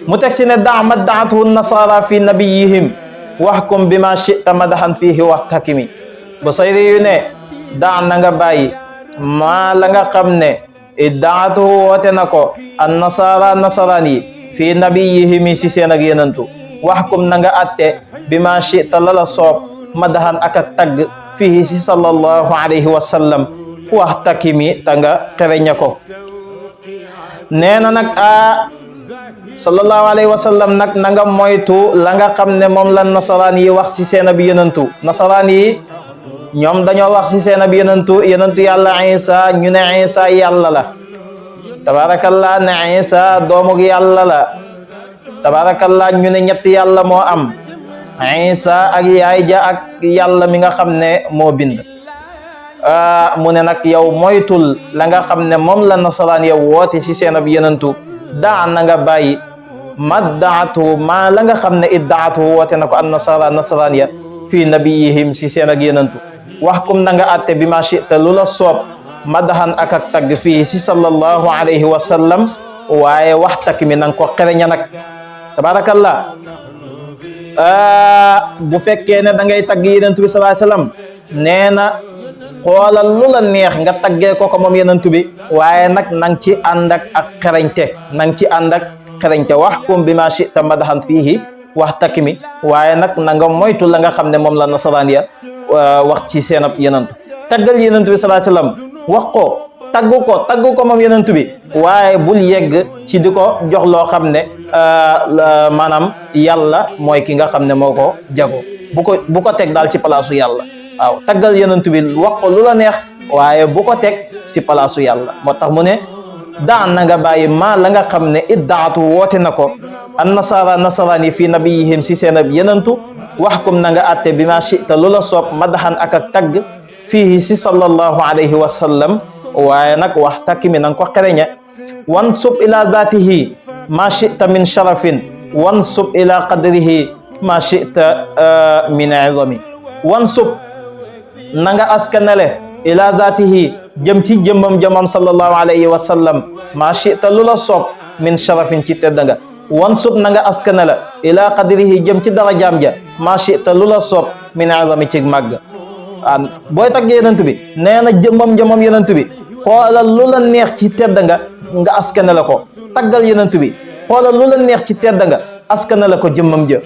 mu teg si ne ma daatuhu nasara fi nabiyihim waxkum bima chita madahan fihi waxtakimi bu sayri yu ne na nga bàyyi maa la nga xam ne daatuhu woote na ko an nasara nasaraan yi fi nabiyihim si seen ak yenantu waxkum na nga atte bima chita lala soob madahan ak tagg fihi si sallallahu alayhi wa sallam waxtakimi ta nga xereña ko nee na nag sallallahu alayhi wa sallam nag na nga moytu la nga xam ne moom la nasaraan yi wax ci seen ab yenantu nasaraan yi ñoom dañoo wax ci seen ab yenantu yàlla Isa ñu ne Isa yàlla la tabarakallah ne Isa doomug yàlla la tabarakallah ñu ne ñetti yàlla moo am Isa ak yaay ja ak yàlla mi nga xam ne moo bind mu ne nag yow moytul la nga xam ne moom la nasaraan yow woote ci seen ab yenantu na nga bàyyi maddaatu maa la nga xam ne iddaatu woote na ko an nasaraan ya fii nabiyihim si seen ak yenantu waxkum na nga atte bi ma chita lu la soob madahan ak tagg fii si sallallahu alayhi wa sallam waaye waxtak mi nanga ko xereña nag tabarakallah bu fekkee ne da ngay tagg yenantu bi sallallahu alayhi wa sallam nee na xoolal lu la neex nga taggee ko moom yenantu bi waaye nag nang ci ànd ak xereñte waxkum bi ma chita madahan fiihi waxtakimi waaye nag na nga moytu la nga xam ne moom la nasaraan ya wax ci seen ab yenantu taggal yenantu bi sallallahu alayhi wa sallam wax ko tagg ko moom yenantu bi waaye bul yegg ci di ko jox loo xam ne maanaam yàlla mooy ki nga xam ne moo ko jago bu ko teg daal ci palaasu yàlla waaw taggal yenantu bi wax ko lu la neex waaye bu ko teg ci palaasu yàlla moo tax mu ne na nga bàyyi maa la nga xam ne iddaatu woote na ko an nasaraan yi fii nabiyihim si seen ab yenantu waxkum na nga atte bi ma chita lu la soob madahan ak tagg fii si sallallahu alayhi wa sallam waaye nag wax takki mi nanga ko xereñe wan sub ila datihi ma chita min sharafin wan sub ila qadrihi ma chita min izami wan sub na nga askanale ila datihi jëm ci jëmmam sallallahu alayhi wa sallam ma chita lu la soob min sharafin ci tedd nga wan sub na nga askanale ila qadrihi jëm ci darajaam ja ma chita lu la soob min azami ci màgg booy tagg yenantu bi nee na jëmmam yenantu bi xoolal lu la neex ci tedd nga askanale ko taggal yenantu bi xoolal lu la neex ci tedd nga askanale ko jëmmam ja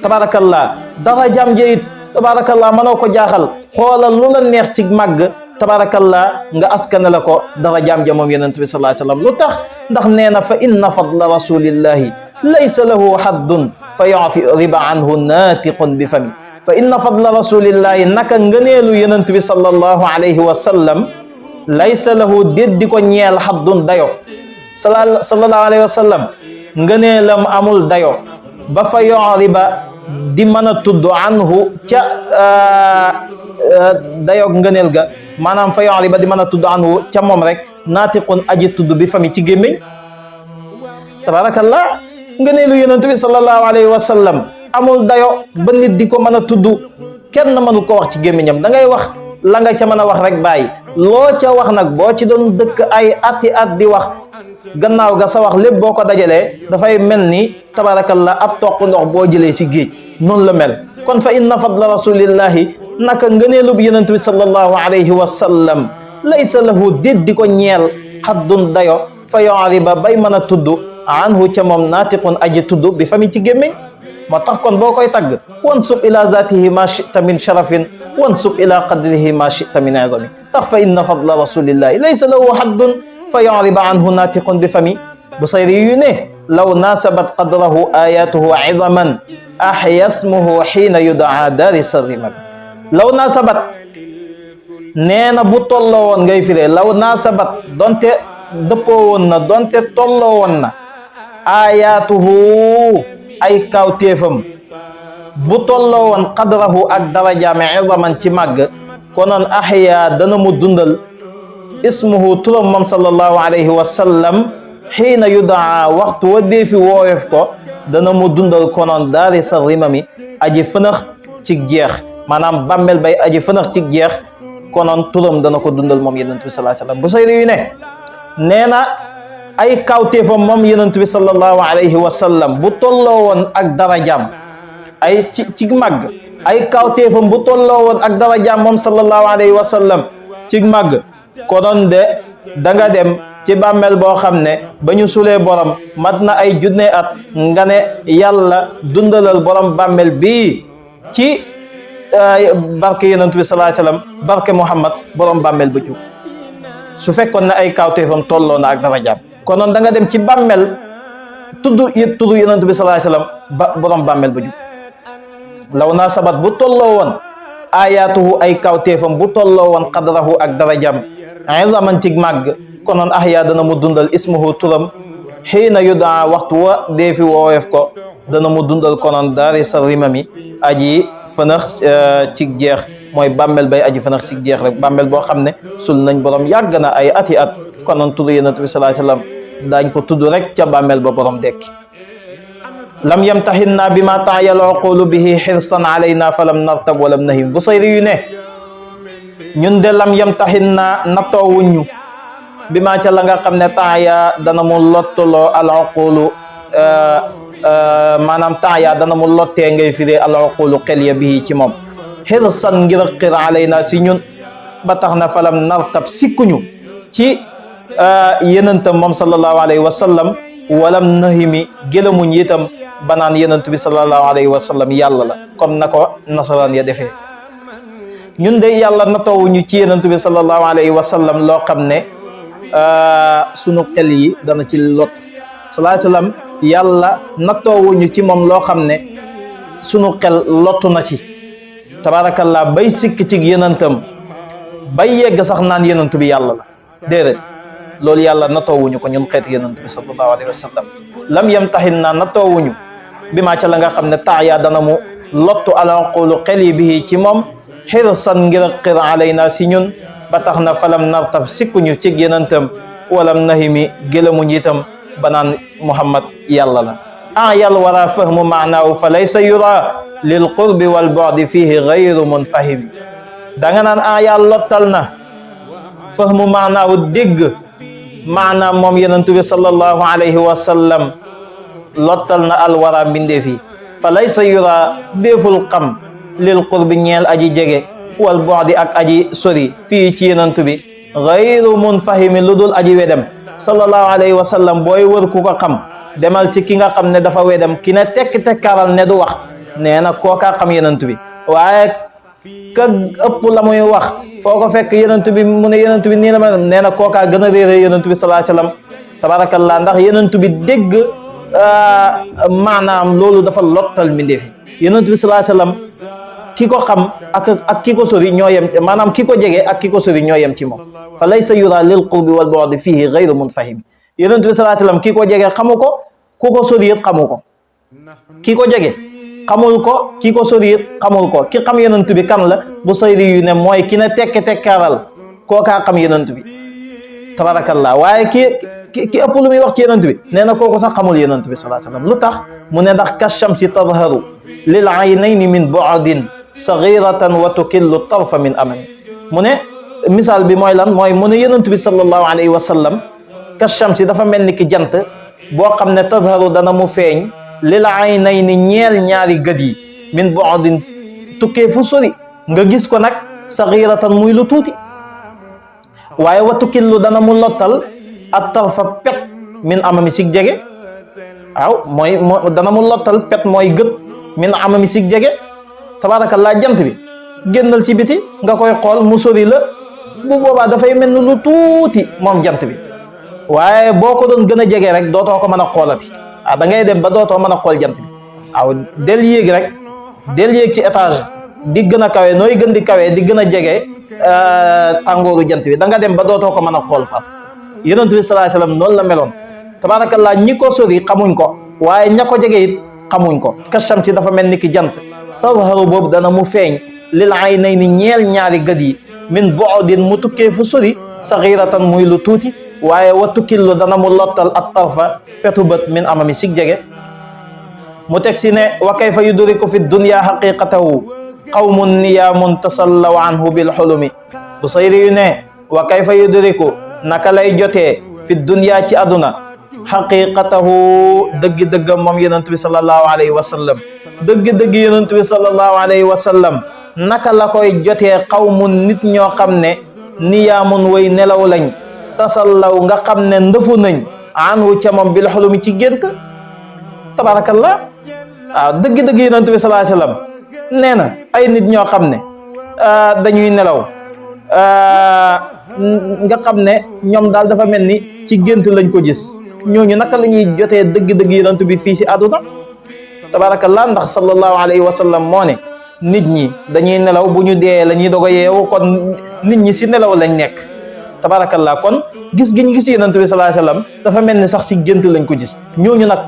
tabarakallah darajaam ja it tabarakallah mënoo ko jaaxal xoolal lu la neex ci màgg tabarakallah nga askanale ko darajaam ja moom yenantu bi sallallahu alayhi wa sallam lu tax ndax nee na fa inna fadla rasulillahi laysa lahu haddun fa yu'fi riba anhu natiqun bi fami fa inna fadla rasulillahi naka ngëneelu yenantu bi sallallahu alayhi wa sallam laysa lahu déddi ko ñeel haddun dayo sallallahu alayhi wa sallam ngëneelam amul dayo ba fa yu'riba di mën a tudd anhu ca dayoog ngëneel ga maanaam fa yu'riba di mën a tudd anhu ca moom rek naatiqun aji tudd bi fami ci gémmiñ tabarakallah ngëneelu yonent bi sallallahu alayhi wa sallam amul dayo ba nit di ko mën a tudd kenn mënu ko wax ci gémmiñam da ngay wax la nga ca mën a wax rek bàyyi loo ca wax nag boo ci doon dëkk ay ati at di wax gannaaw ga sa wax lépp boo ko dajalee dafay mel ni tabarakallah ab toq ndox boo jëlee si géej noonu la mel kon fa inna fadla rasulillahi naka ngëneelub yonent bi sallallahu alayhi wa sallam laysa lahu déet di ko ñeel xaddun dayo fa yoariba bay mën a tudd anhu ca moom naatiqun aji tudd bi fami ci gémmiñ moo tax kon boo koy tagg wansub ila zatihi ma chita min sharafin wansub ila qadrihi ma chita min izami tax fa inna fadla rasulillahi laysa lahu xaddun fa yoariba anhu naatiqun bi fami Busayri yu ne law nasabat qadrahu ayatuhu izaman ahya ismuhu xiina yudaa daari sarrimati law nasabat nee na bu tolloo woon ngay firee law nasabat donte dëppoo woon na donte tolloo woon na ayatuhu ay kawtéefam bu tolloo woon qadrahu ak darajaam izaman ci màgg konoon ahya dana mu dundal ismuhu turam moom sallallahu alayhi wa sallam xiina yudaa waxtu wa deefi wooweef ko dana mu dundal konoon daari sa rimami aji fënax ci jeex maanaam bàmmel bay aji fënax ci jeex konoon turam dana ko dundal moom yonent bi sallallahu alayhi wa sallam Busayri yu ne nee na ay kawteefam moom yonent bi sallallahu alayhi wa sallam bu tolloo woon ak darajaam ay ci màgg ay kawteefam bu tolloo woon ak darajaam moom sallallahu alayhi wa sallam ci màgg konoon de da nga dem ci bàmmeel boo xam ne ba ñu sulee borom mat na ay junne at nga ne yàlla dundalal borom bàmmeel bii ci barke yonent bi sallallahu alayhi wa sallam barke Muhammad borom bàmmeel ba jug su fekkoon ne ay kawteefam tolloo na ak darajaam konoon da nga dem ci bàmmeel tudd yonent bi sallallahu alayhi wa sallam borom bàmmeel ba jug law naa sabat bu tolloo woon ayatuhu ay kawteefam bu tolloo woon qadrahu ak darajaam izaman ci màgg konoon ahya dana mu dundal ismuhu turam xiina yudaa waxtu wa deefi wooweef ko dana mu dundal konoon daari sa rimami aji fënax ci jeex mooy bàmmeel bay aji fënax ci jeex rek bàmmeel boo xam ne sul nañ borom yàgg na ay ati at konoon tudd yonent bi sallallahu alayhi wasallam daañ ko tudd rek ca bàmmeel ba borom dekki lam yamtahinna bi ma taayal uqulu bihi xirsan alayna fa lam nartab walam nahim Busayri yu ne ñun de lam yamtahinna nattoowuñu bi ma ca la nga xam ne taaya dana mu lottuloo al uqulu maanaam taaya dana mu lottee ngay firee al uqulu xel ya bii ci moom xirsan ngir xir alayna si ñun ba tax na fa lam nartab sikkuñu ci yenentam moom sallallahu alayhi wa sallam walam nahimi gëlamuñ itam banaan yenent bi sallallahu alayhi wa sallam yàlla la comme na ko nasaraan ya defee ñun de yàlla natowuñu ci yenent bi sallallahu alayhi wa sallam loo xam ne sunu xel yi dana ci lot sallallahu alayhi wa sallam yàlla natowuñu ci moom loo xam ne sunu xel lottu na ci tabarakallah bay sikk ci yenentam bay yegg sax naan yenent bi yàlla la déedéet loolu yàlla nattoowuñu ko ñun xeetu yonent bi sallallahu alayhi wa sallam lam yamtahin naa nattoowuñu bi maa ca la nga xam ne taaya dana mu lottu ala qulu xel yi bii ci moom xirsan ngir xir alayna si ñun ba tax na falam nartab sikkuñu ci yonentam walam nahimi gëlamuñ itam banaan Muhammad yàlla la yàlla wara fahmu maanaahu fa laysa yura lil qurbi wal bu'di fihi gayru munfahim da nga naan yàlla lottal na fahmu maanaahu dégg maanaam moom yonent bi sallallahu alayhi wa sallam lottal na alwara mbindeef yi fa laysa yura déeful xam lil qurbi ñeel aji jege wal bu'di ak aji sori fii ci yonent bi gayru munfahimi lu dul aji wedem sallallahu alayhi wa sallam booy wër ku ko xam demal ci ki nga xam ne dafa wedem ki ne tekk-tekkaaral ne du wax nee na kookaa xam yonent bi waaye ka ëpp la muy wax foo ko fekk yonent bi mu ne yonent bi nii la ma nee na kookaa gën a réere yonent bi sallallahu alayhi wasallam tabarakallah ndax yonent bi dégg maanaam loolu dafa lottal mbindeef yi yonent bi sallallahu alayhi wasallam ki ko xam ak ki ko sori ñoo yem maanaam ki ko jege ak ki ko sori ñoo yem ci moom fa laysa yura lil qurbi wal bu'di fihi ghayru munfahim yonent bi sallallahu alayhi wasallam ki ko jege xamu ko ku ko sori it xamu ko ki ko jege xamul ko ki ko sori it xamul ko ki xam yonent bi kan la Busayri yu ne mooy ki ne tekke tekkaaral kookaa xam yonent bi tabarakallah waaye ki ëpp lu muy wax ci yonent bi nee na kooku sax xamul yonent bi sallallahu alayhi wasallam lu tax mu ne ndax kashamsi tadharu lil aynayni min bu'din saghiratan wa tukillu tarfa min amami mu ne misaal bi mooy lan mooy mu ne yonent bi sallallahu alayhi wa sallam kashamsi dafa mel ni ki jant boo xam ne tadharu dana mu feeñ lil aynayni ñeel ñaari gët yi min bu'din tukkee fu sori nga gis ko nag saghiratan muy lu tuuti waaye wa tukillu dana mu lottal at tarfa pet min amami sig jege waaw mooy dana mu lottal pet mooy gët min amami sig jege tabaarakallaa jant bi génnal ci biti nga koy xool mu sori la bu boobaa dafay mel ni lu tuuti moom jant bi waaye boo ko doon gën a jege rek dootoo ko mën a xoolati da ngay dem ba dootoo mën a xool jant bi waaw del yéeg rek del yéeg ci étage di gën a kawe nooy gën di kawe di gën a jege tàngooru jant bi da nga dem ba dootoo ko mën a xool far yonent bi sallallahu alayhi wasallam noonu la meloon tabaarakallaa ñi ko sori xamuñ ko waaye ña ko jege it xamuñ ko kasham si dafa mel ni ki jant tazharu boobu dana mu feeñ lil aynayni ñeel ñaari gët yi min bu'din mu tukkee fu sori saghiratan muy lu tuuti waaye wa tukillu dana mu lottal at tarfa petu bët min amami sig jege mu teg si ne wa kayfa yudriku fi dunya haqiqatahu qawmun niyaamun tasallaw anhu bil hulumi bu sayri yu ne wa kayfa yudriku naka lay jotee fi dunya ci aduna haqiqatahu dëgg-dëggam moom yonent bi sallallahu alayhi wa sallam dëgg-dëgg yonent bi sallallahu alayhi wa sallam naka la koy jotee qawmun nit ñoo xam ne niyaamun way nelaw lañ tasallaw nga xam ne ndëfu nañ anhu ca moom bil hulumi ci gént tabarakallah waaw dëgg-dëgg yonent bi sallallahu alayhi wa sallam nee na ay nit ñoo xam ne dañuy nelaw nga xam ne ñoom daal dafa mel ni ci gént lañ ko gis ñooñu naka la ñuy jotee dëgg-dëgg yonent bi fii si àdduna tabarakallah ndax sallallahu alayhi wa sallam moo ne nit ñi dañuy nelaw bu ñu dee la ñuy doog a yeewu kon nit ñi si nelaw lañ nekk tabarakallah kon gis giñ gis yonent bi sallallahu alayhi wa sallam dafa mel ni sax si gént lañ ko gis ñooñu nag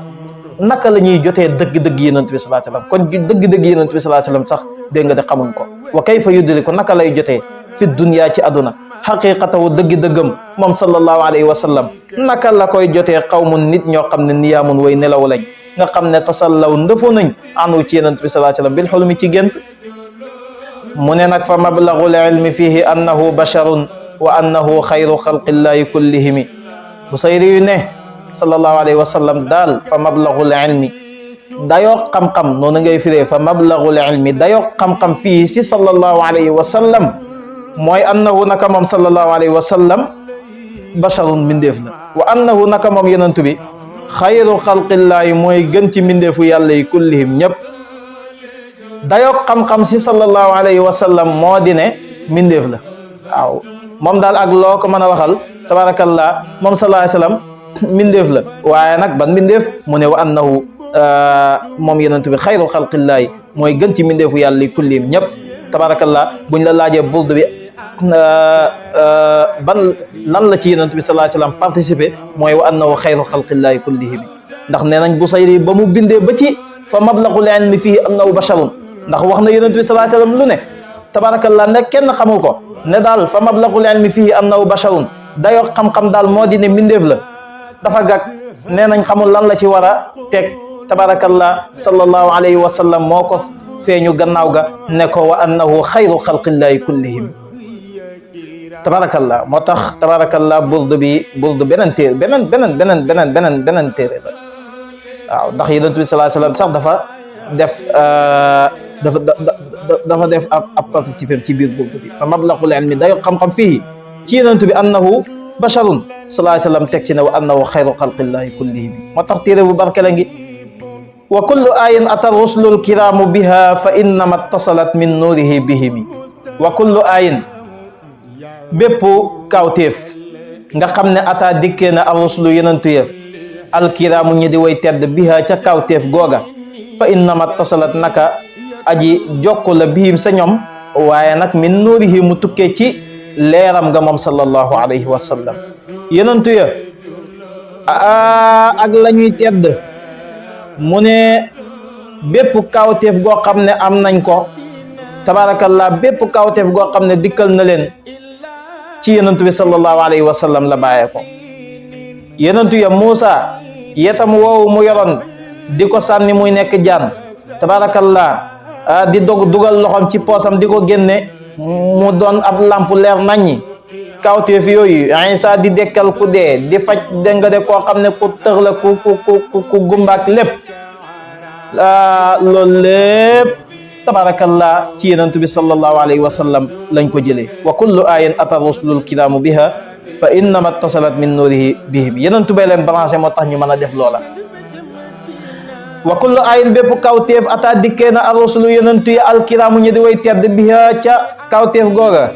naka la ñuy jotee dëgg-dëgg yonent bi sallallahu alayhi wa sallam kon dëgg-dëgg yonent bi sallallahu alayhi wa sallam sax dégg nga de xamuñ ko wa kayfa yudriku naka lay jotee fi dunya ci àdduna xaqiqatahu dëgg-dëggam moom sallallahu alayhi wa sallam naka la koy jotee qawmun nit ñoo xam ne niyaamun way nelaw lañ nga xam ne tasallaw ndëfu nañ anu ci yonent bi sallallahu alayhi wa sallam bil hulmi ci gént mu ne nag fa mablagul ilmi fihi annahu basharun wa annahu xayru xalqillahi kullihimi bu sayri yu ne sallallahu alayhi wa sallam daal fa mablagul ilmi dayoo xam-xam noonu ngay firee fa mablagul ilmi dayoo xam-xam fii si sallallahu alayhi wa sallam mooy annahu naka moom sallallahu alayhi wa sallam basharun mbindeef la wa annahu naka moom yonent bi xayru xalqillaahi mooy gën ci mbindeefu yàlla yi kullihim ñëpp dayoo xam-xam si sallallahu alayhi wa sallam moo di ne mbindeef la waaw moom daal ak loo ko mën a waxal tabarakallah moom sallallahu alayhi wa sallam mbindeef la waaye nag ban mbindeef mu ne wa annahu moom yonent bi xayru xalqillaahi mooy gën ci mbindeefu yàlla yi kullihim ñëpp tabarakallah buñ la laajee burdu bi ban lan la ci yonent bi sallallahu alayhi wa sallam participé mooy wa annahu xayru xalqillahi kullihim ndax nee nañ bu sayri ba mu bindee ba ci fa mablagul ilmi fii annahu basharun ndax wax na yonent bi sallallahu alayhi wa sallam lu ne tabarakallah ne kenn xamul ko ne daal fa mablagul ilmi fii annahu basharun dayoo xam-xam daal moo di ne mbindeef la dafa gàg nee nañ xamul lan la ci war a teg tabarakallah sallallahu alayhi wa sallam moo ko feeñu gannaaw ga ne ko wa annahu xayru xalqillahi kullihim tabarakallah moo tax tabarakallah burdu beneen téere beneen téere la waaw ndax yonent bi sallallahu alayhi wasallam sax dafa def ab participé ci biir burdu bi fa mablagul ilmi dayo xam-xam fii ci yonent bi annahu basharun sallallahu alayhi wasallam teg ci ne wa annahu xayru xalqillahi kullihim moo tax téere bu barke la ngi wa kullu ayin ata rusulul kiramu biha fa innama tasalat min nuurihi bihimi wa kullu ayin bépp kawteef nga xam ne ata dikkee na ar rusulu yenentu ya alkiraamu ñi di way tedd biha ca kawteef googa fa innama tasalat naka aji jokku la bihim sa ñoom waaye nag min nuurihi mu tukkee ci leeram nga moom sallallahu alayhi wa sallam yenentu ya ak la ñuy tedd mu ne bépp kawteef goo xam ne am nañ ko tabarakallah bépp kawteef goo xam ne dikkal na leen ci yonent bi sallallahu alayhi wa sallam la bàyyee ko yenentu ya Muusa yetam woowu mu yoroon di ko sànni muy nekk jaan tabarakallah di dugal loxom ci poosam di ko génne mu doon ab lamp leer naññi kawteef yooyu Isa di dekkal ku dee di faj dégg nga de koo xam ne ku tëx la ku gumbaak lépp loolu lépp tabarakallah ci yenentu bi sallallahu alayhi wa sallam lañ ko jëlee wa kullu ayin ata rusulul kiraamu biha fa innama tasalat min nuurihi bihim yenentu bee leen branché moo tax ñu mën a def loola wa kullu ayin bépp kawteef ata dikkee na ar rusulu yenentu yi alkiraamu ñu di way tedd biha ca kawteef googa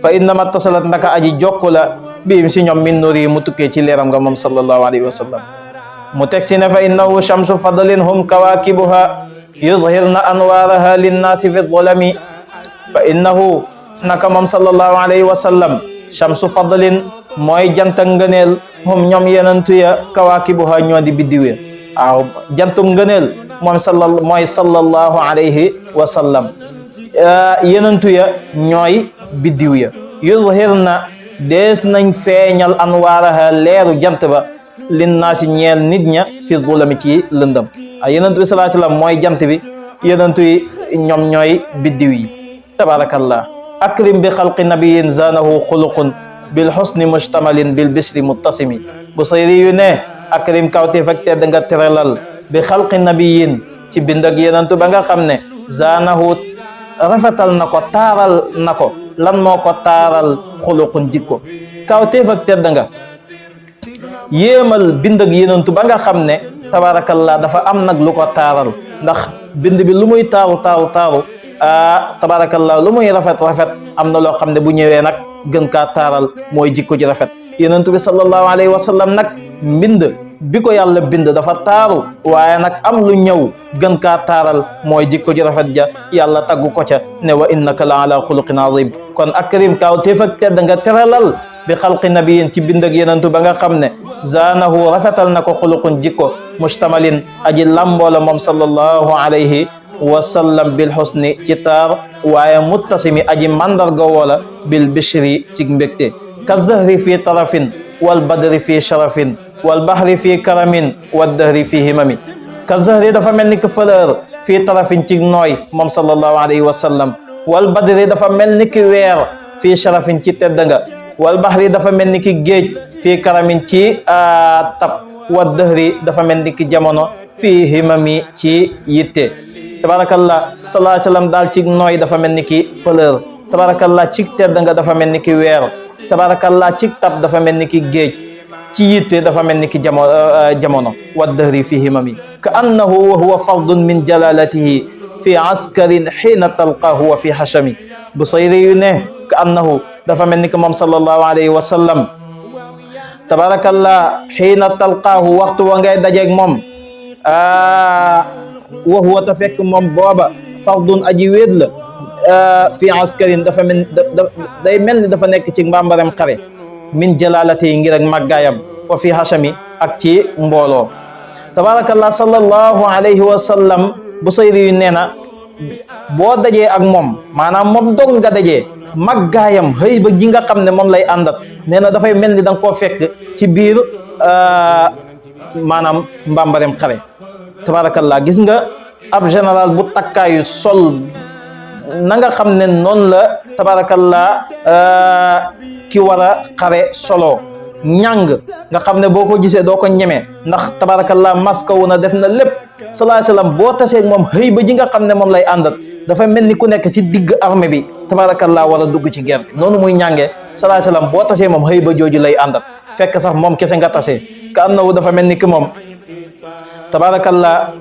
fa innama tasalat ndaka aji jokku la bihim si ñoom min nuurihi mu tukkee ci leeram nga moom sallallahu alayhi wa sallam mu teg si ne fa innahu shamsu fadlin hum kawakibuha yudhirna anwaaraha linnaasi fi dhulami fa innahu naka moom sallallahu alayhi wa sallam shamsu fadlin mooy janta ngëneel hum ñoom yenentu ya kawaakibuha ñoo di biddiw ya waaw jantum ngëneel moom mooy sallallahu alayhi wa sallam yenentu ya ñooy biddiw ya yudhirna dees nañ feeñal anwaaraha leeru jant ba linnaasi ñeel nit ña fi dhulami ci lëndëm yenentu bi sallallahu alayhi wa sallam mooy jant bi yenentu yi ñoom ñooy biddiw yi tabarakallah akrim bi xalqi nabiyin zanahu xuluqun bil xusni mushtamalin bil bisri muttasimi bu sayri yu ne akrim kawteef ak tedd nga teralal bi xalqi nabiyin ci bind ak yenentu ba nga xam ne zanahu rafetal na ko taaral na ko lan moo ko taaral xuluqun jikko kawteef ak tedd nga yéemal bind ak yenentu ba nga xam ne tabarakallah dafa am nag lu ko taaral ndax bind bi lu muy taaru tabarakallah lu muy rafet am na loo xam ne bu ñëwee nag gën kaa taaral mooy jikko ji rafet yenentu bi sallallahu alayhi wa sallam nag mbind bi ko yàlla bind dafa taaru waaye nag am lu ñëw gën kaa taaral mooy jikko ji rafet ja yàlla taggu ko ca ne wa innaka la ala xuluqin azim kon akrim kaw téef ak tedd nga teralal bi xalqi nabiyin ci bind ak yenentu ba nga xam ne zanahu rafetal na ko xuluqun jikko mushtamalin aji lamboola moom sallallahu alayhi wa sallam bil husni ci taar waaye muttasimi aji mandarga woola bil bishri ci mbégte ka zahri fi tarafin wal badri fi sharafin wal bahri fi karamin wad dahri fi himami ka zahri dafa mel ni ki fleur fi tarafin ci nooy moom sallallahu alayhi wa sallam wal badri dafa mel ni ki weer fi sharafin ci tedd nga wal bahri dafa mel ni ki géej fii karamin ci tab wad dahri dafa mel ni ki jamono fii himami ci yitte tabarakallah sallallahu alayhi wa sallam daal ci nooy dafa mel ni ki fleur tabarakallah ci tedd nga dafa mel ni ki weer tabarakallah ci tab dafa mel ni ki géej ci yitte dafa mel ni ki jamono wad dahri fii himami ka annahu wa huwa fardun min jalalatihi fi askarin xiina talqaahu wa fi hashami bu sayri yu ne ka annahu dafa mel ni ki moom sallallahu alayhi wa sallam tabarakallah xiina talqaahu waxtu wa ngay dajeeg moom wa huwa ta fekk moom booba fardun aji wéet la fi askarin dafa day mel ni dafa nekk ci mbambarem xare min jalalati yi ngir ak màggaayam wa fi hashami ak ci mbooloo tabarakallah sallallahu alayhi wa sallam bu sayri yu nee na boo dajee ak moom maanaam moom dong nga dajee màggaayam xëy ba ji nga xam ne moom lay àndat nee na dafay mel ni da nga koo fekk ci biir maanaam mbambarem xare tabarakallah gis nga ab général bu takkaayu sol na nga xam ne noonu la tabarakallah ki war a xare solo ñàng nga xam ne boo ko gisee doo ko ñemee ndax tabarakallah maska wu na def na lépp sallallahu alayhi wa sallam boo tasee moom xëy ba ji nga xam ne moom lay àndat dafa mel ni ku nekk ci digg armée bi tabarakallah war a dugg ci guerre bi noonu muy ñàngee sallallahu alayhi wa sallam boo tasee moom xëy ba jooju lay àndat fekk sax moom kese nga tasee ka annahu dafa mel ni ki moom tabarakallah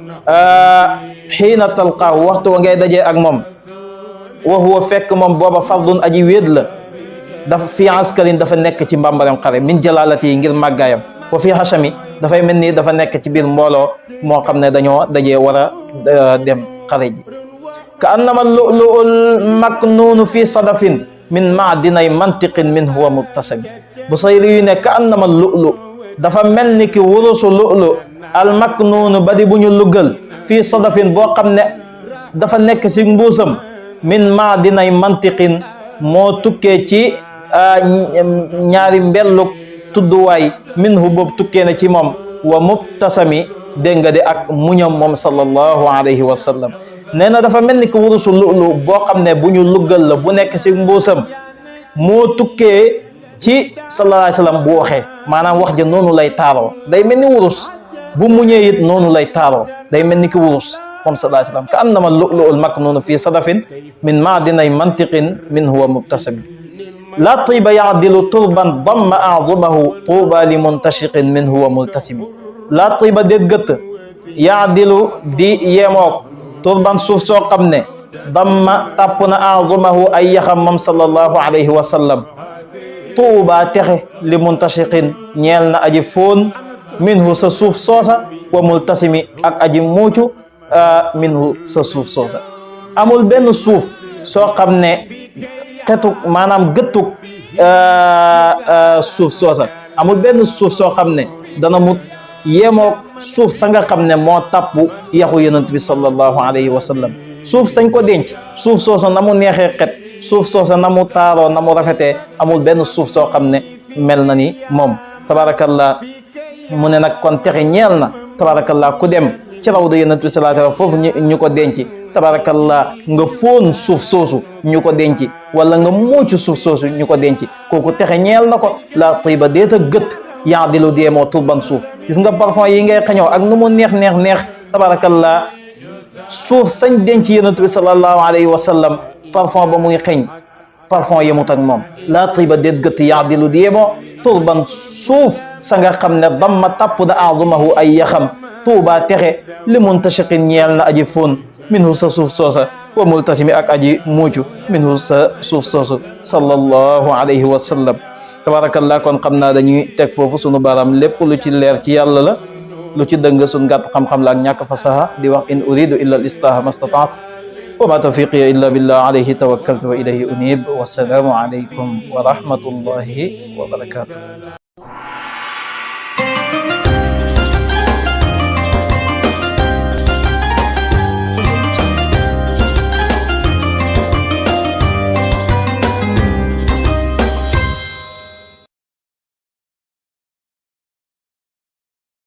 xiina talqaahu waxtu wa ngay dajee ak moom wa huwa fekk moom booba fardun aji wéet la dafa fi askarin dafa nekk ci mbambarem xare min jalalati yi ngir màggaayam wa fi hashami dafay mel ni dafa nekk ci biir mbooloo moo xam ne dañoo dajee war a dem xare ji ka annama lu'lu'ul maknuunu fi sadafin min maadinay mantiqin min huwa mubtasami bu sayri yu ne ka annama lu'lu dafa mel ni ki wurusu lu'lu al maknuunu badi bu ñu luggal fii sadafin boo xam ne dafa nekk ci mbuusam min maadinay mantiqin moo tukkee ci ñaari mbelluk tudduwaay minhu boobu tukkee na ci moom wa mubtasami dégg nga de ak muñam moom sallallahu alayhi wa sallam nee na dafa mel ni ki wurusu lu'lu boo xam ne bu ñu luggal la bu nekk si mbuusam moo tukkee ci sallallahu alayhi wa sallam bu waxee maanaam wax ja noonu lay taaroo day mel ni wurus bu muñee it noonu lay taaroo day mel ni ki wurus moom sallallahu alayhi wa sallam ka annama lu'lu'ul maknuunu fii sadafin min maadinay mantiqin min huwa mubtasami la tiba yaadilu turban damma a'zumahu tuuba li muntashiqin min huwa multasimi la tiba déet gëtt yaadilu di yemook turban suuf soo xam ne damma tàpp na a'zumahu ay yaxam moom sallallahu alayhi wa sallam tuuba texe li muntashiqin ñeel na aji foon minhu sa suuf soosa wa multasimi ak aji muucu minhu sa suuf soosa amul benn suuf soo xam ne xetuk maanaam gëttuk suuf soosa amul benn suuf soo xam ne dana mut yemook suuf sa nga xam ne moo tàpp yaxu yonent bi sallallahu alayhi wa sallam suuf sañ ko denc suuf soosa na mu neexee xet suuf soosa na mu taaroo na mu rafetee amul benn suuf soo xam ne mel na ni moom tabarakallah mu ne nag kon texe ñeel na tabarakallah ku dem ci rawda yonent bi sallallahu alayhi wa sallam foofu ñu ko denc tabarakallah nga foon suuf soosu ñu ko denc wala nga muucu suuf soosu ñu ko denc kooku texe ñeel na ko la tiba déeta gët yaa di lu deemoo turban suuf gis nga parfum yi ngay xañoo ak nu mu neex tabarakallah suuf sañ denc yonent bi sallallahu alayhi wa sallam parfum ba muy xeñ parfum yemut ak moom la tiba déet gët yaa di lu deemoo turban suuf sa nga xam ne damma tapp da azumahu ay yaxam tuuba texe li muntashiqin ñeel na aji foon minhu sa suuf soosa wa multasimi ak aji muucu minhu sa suuf soosu sallallahu alayhi wa sallam tabarakallah kon xam naa dañuy teg foofu sunu baaraam lépp lu ci leer ci yàlla la lu ci dëng sun gàtt xam-xam la ak ñàkk fasaha di wax in uridu illa al islaha mastataat wa ma tawfiqiya illa billah alayhi tawakkaltu wa ilayhi unib wassalaamu alaykum wa rahmatullahi wa barakatuh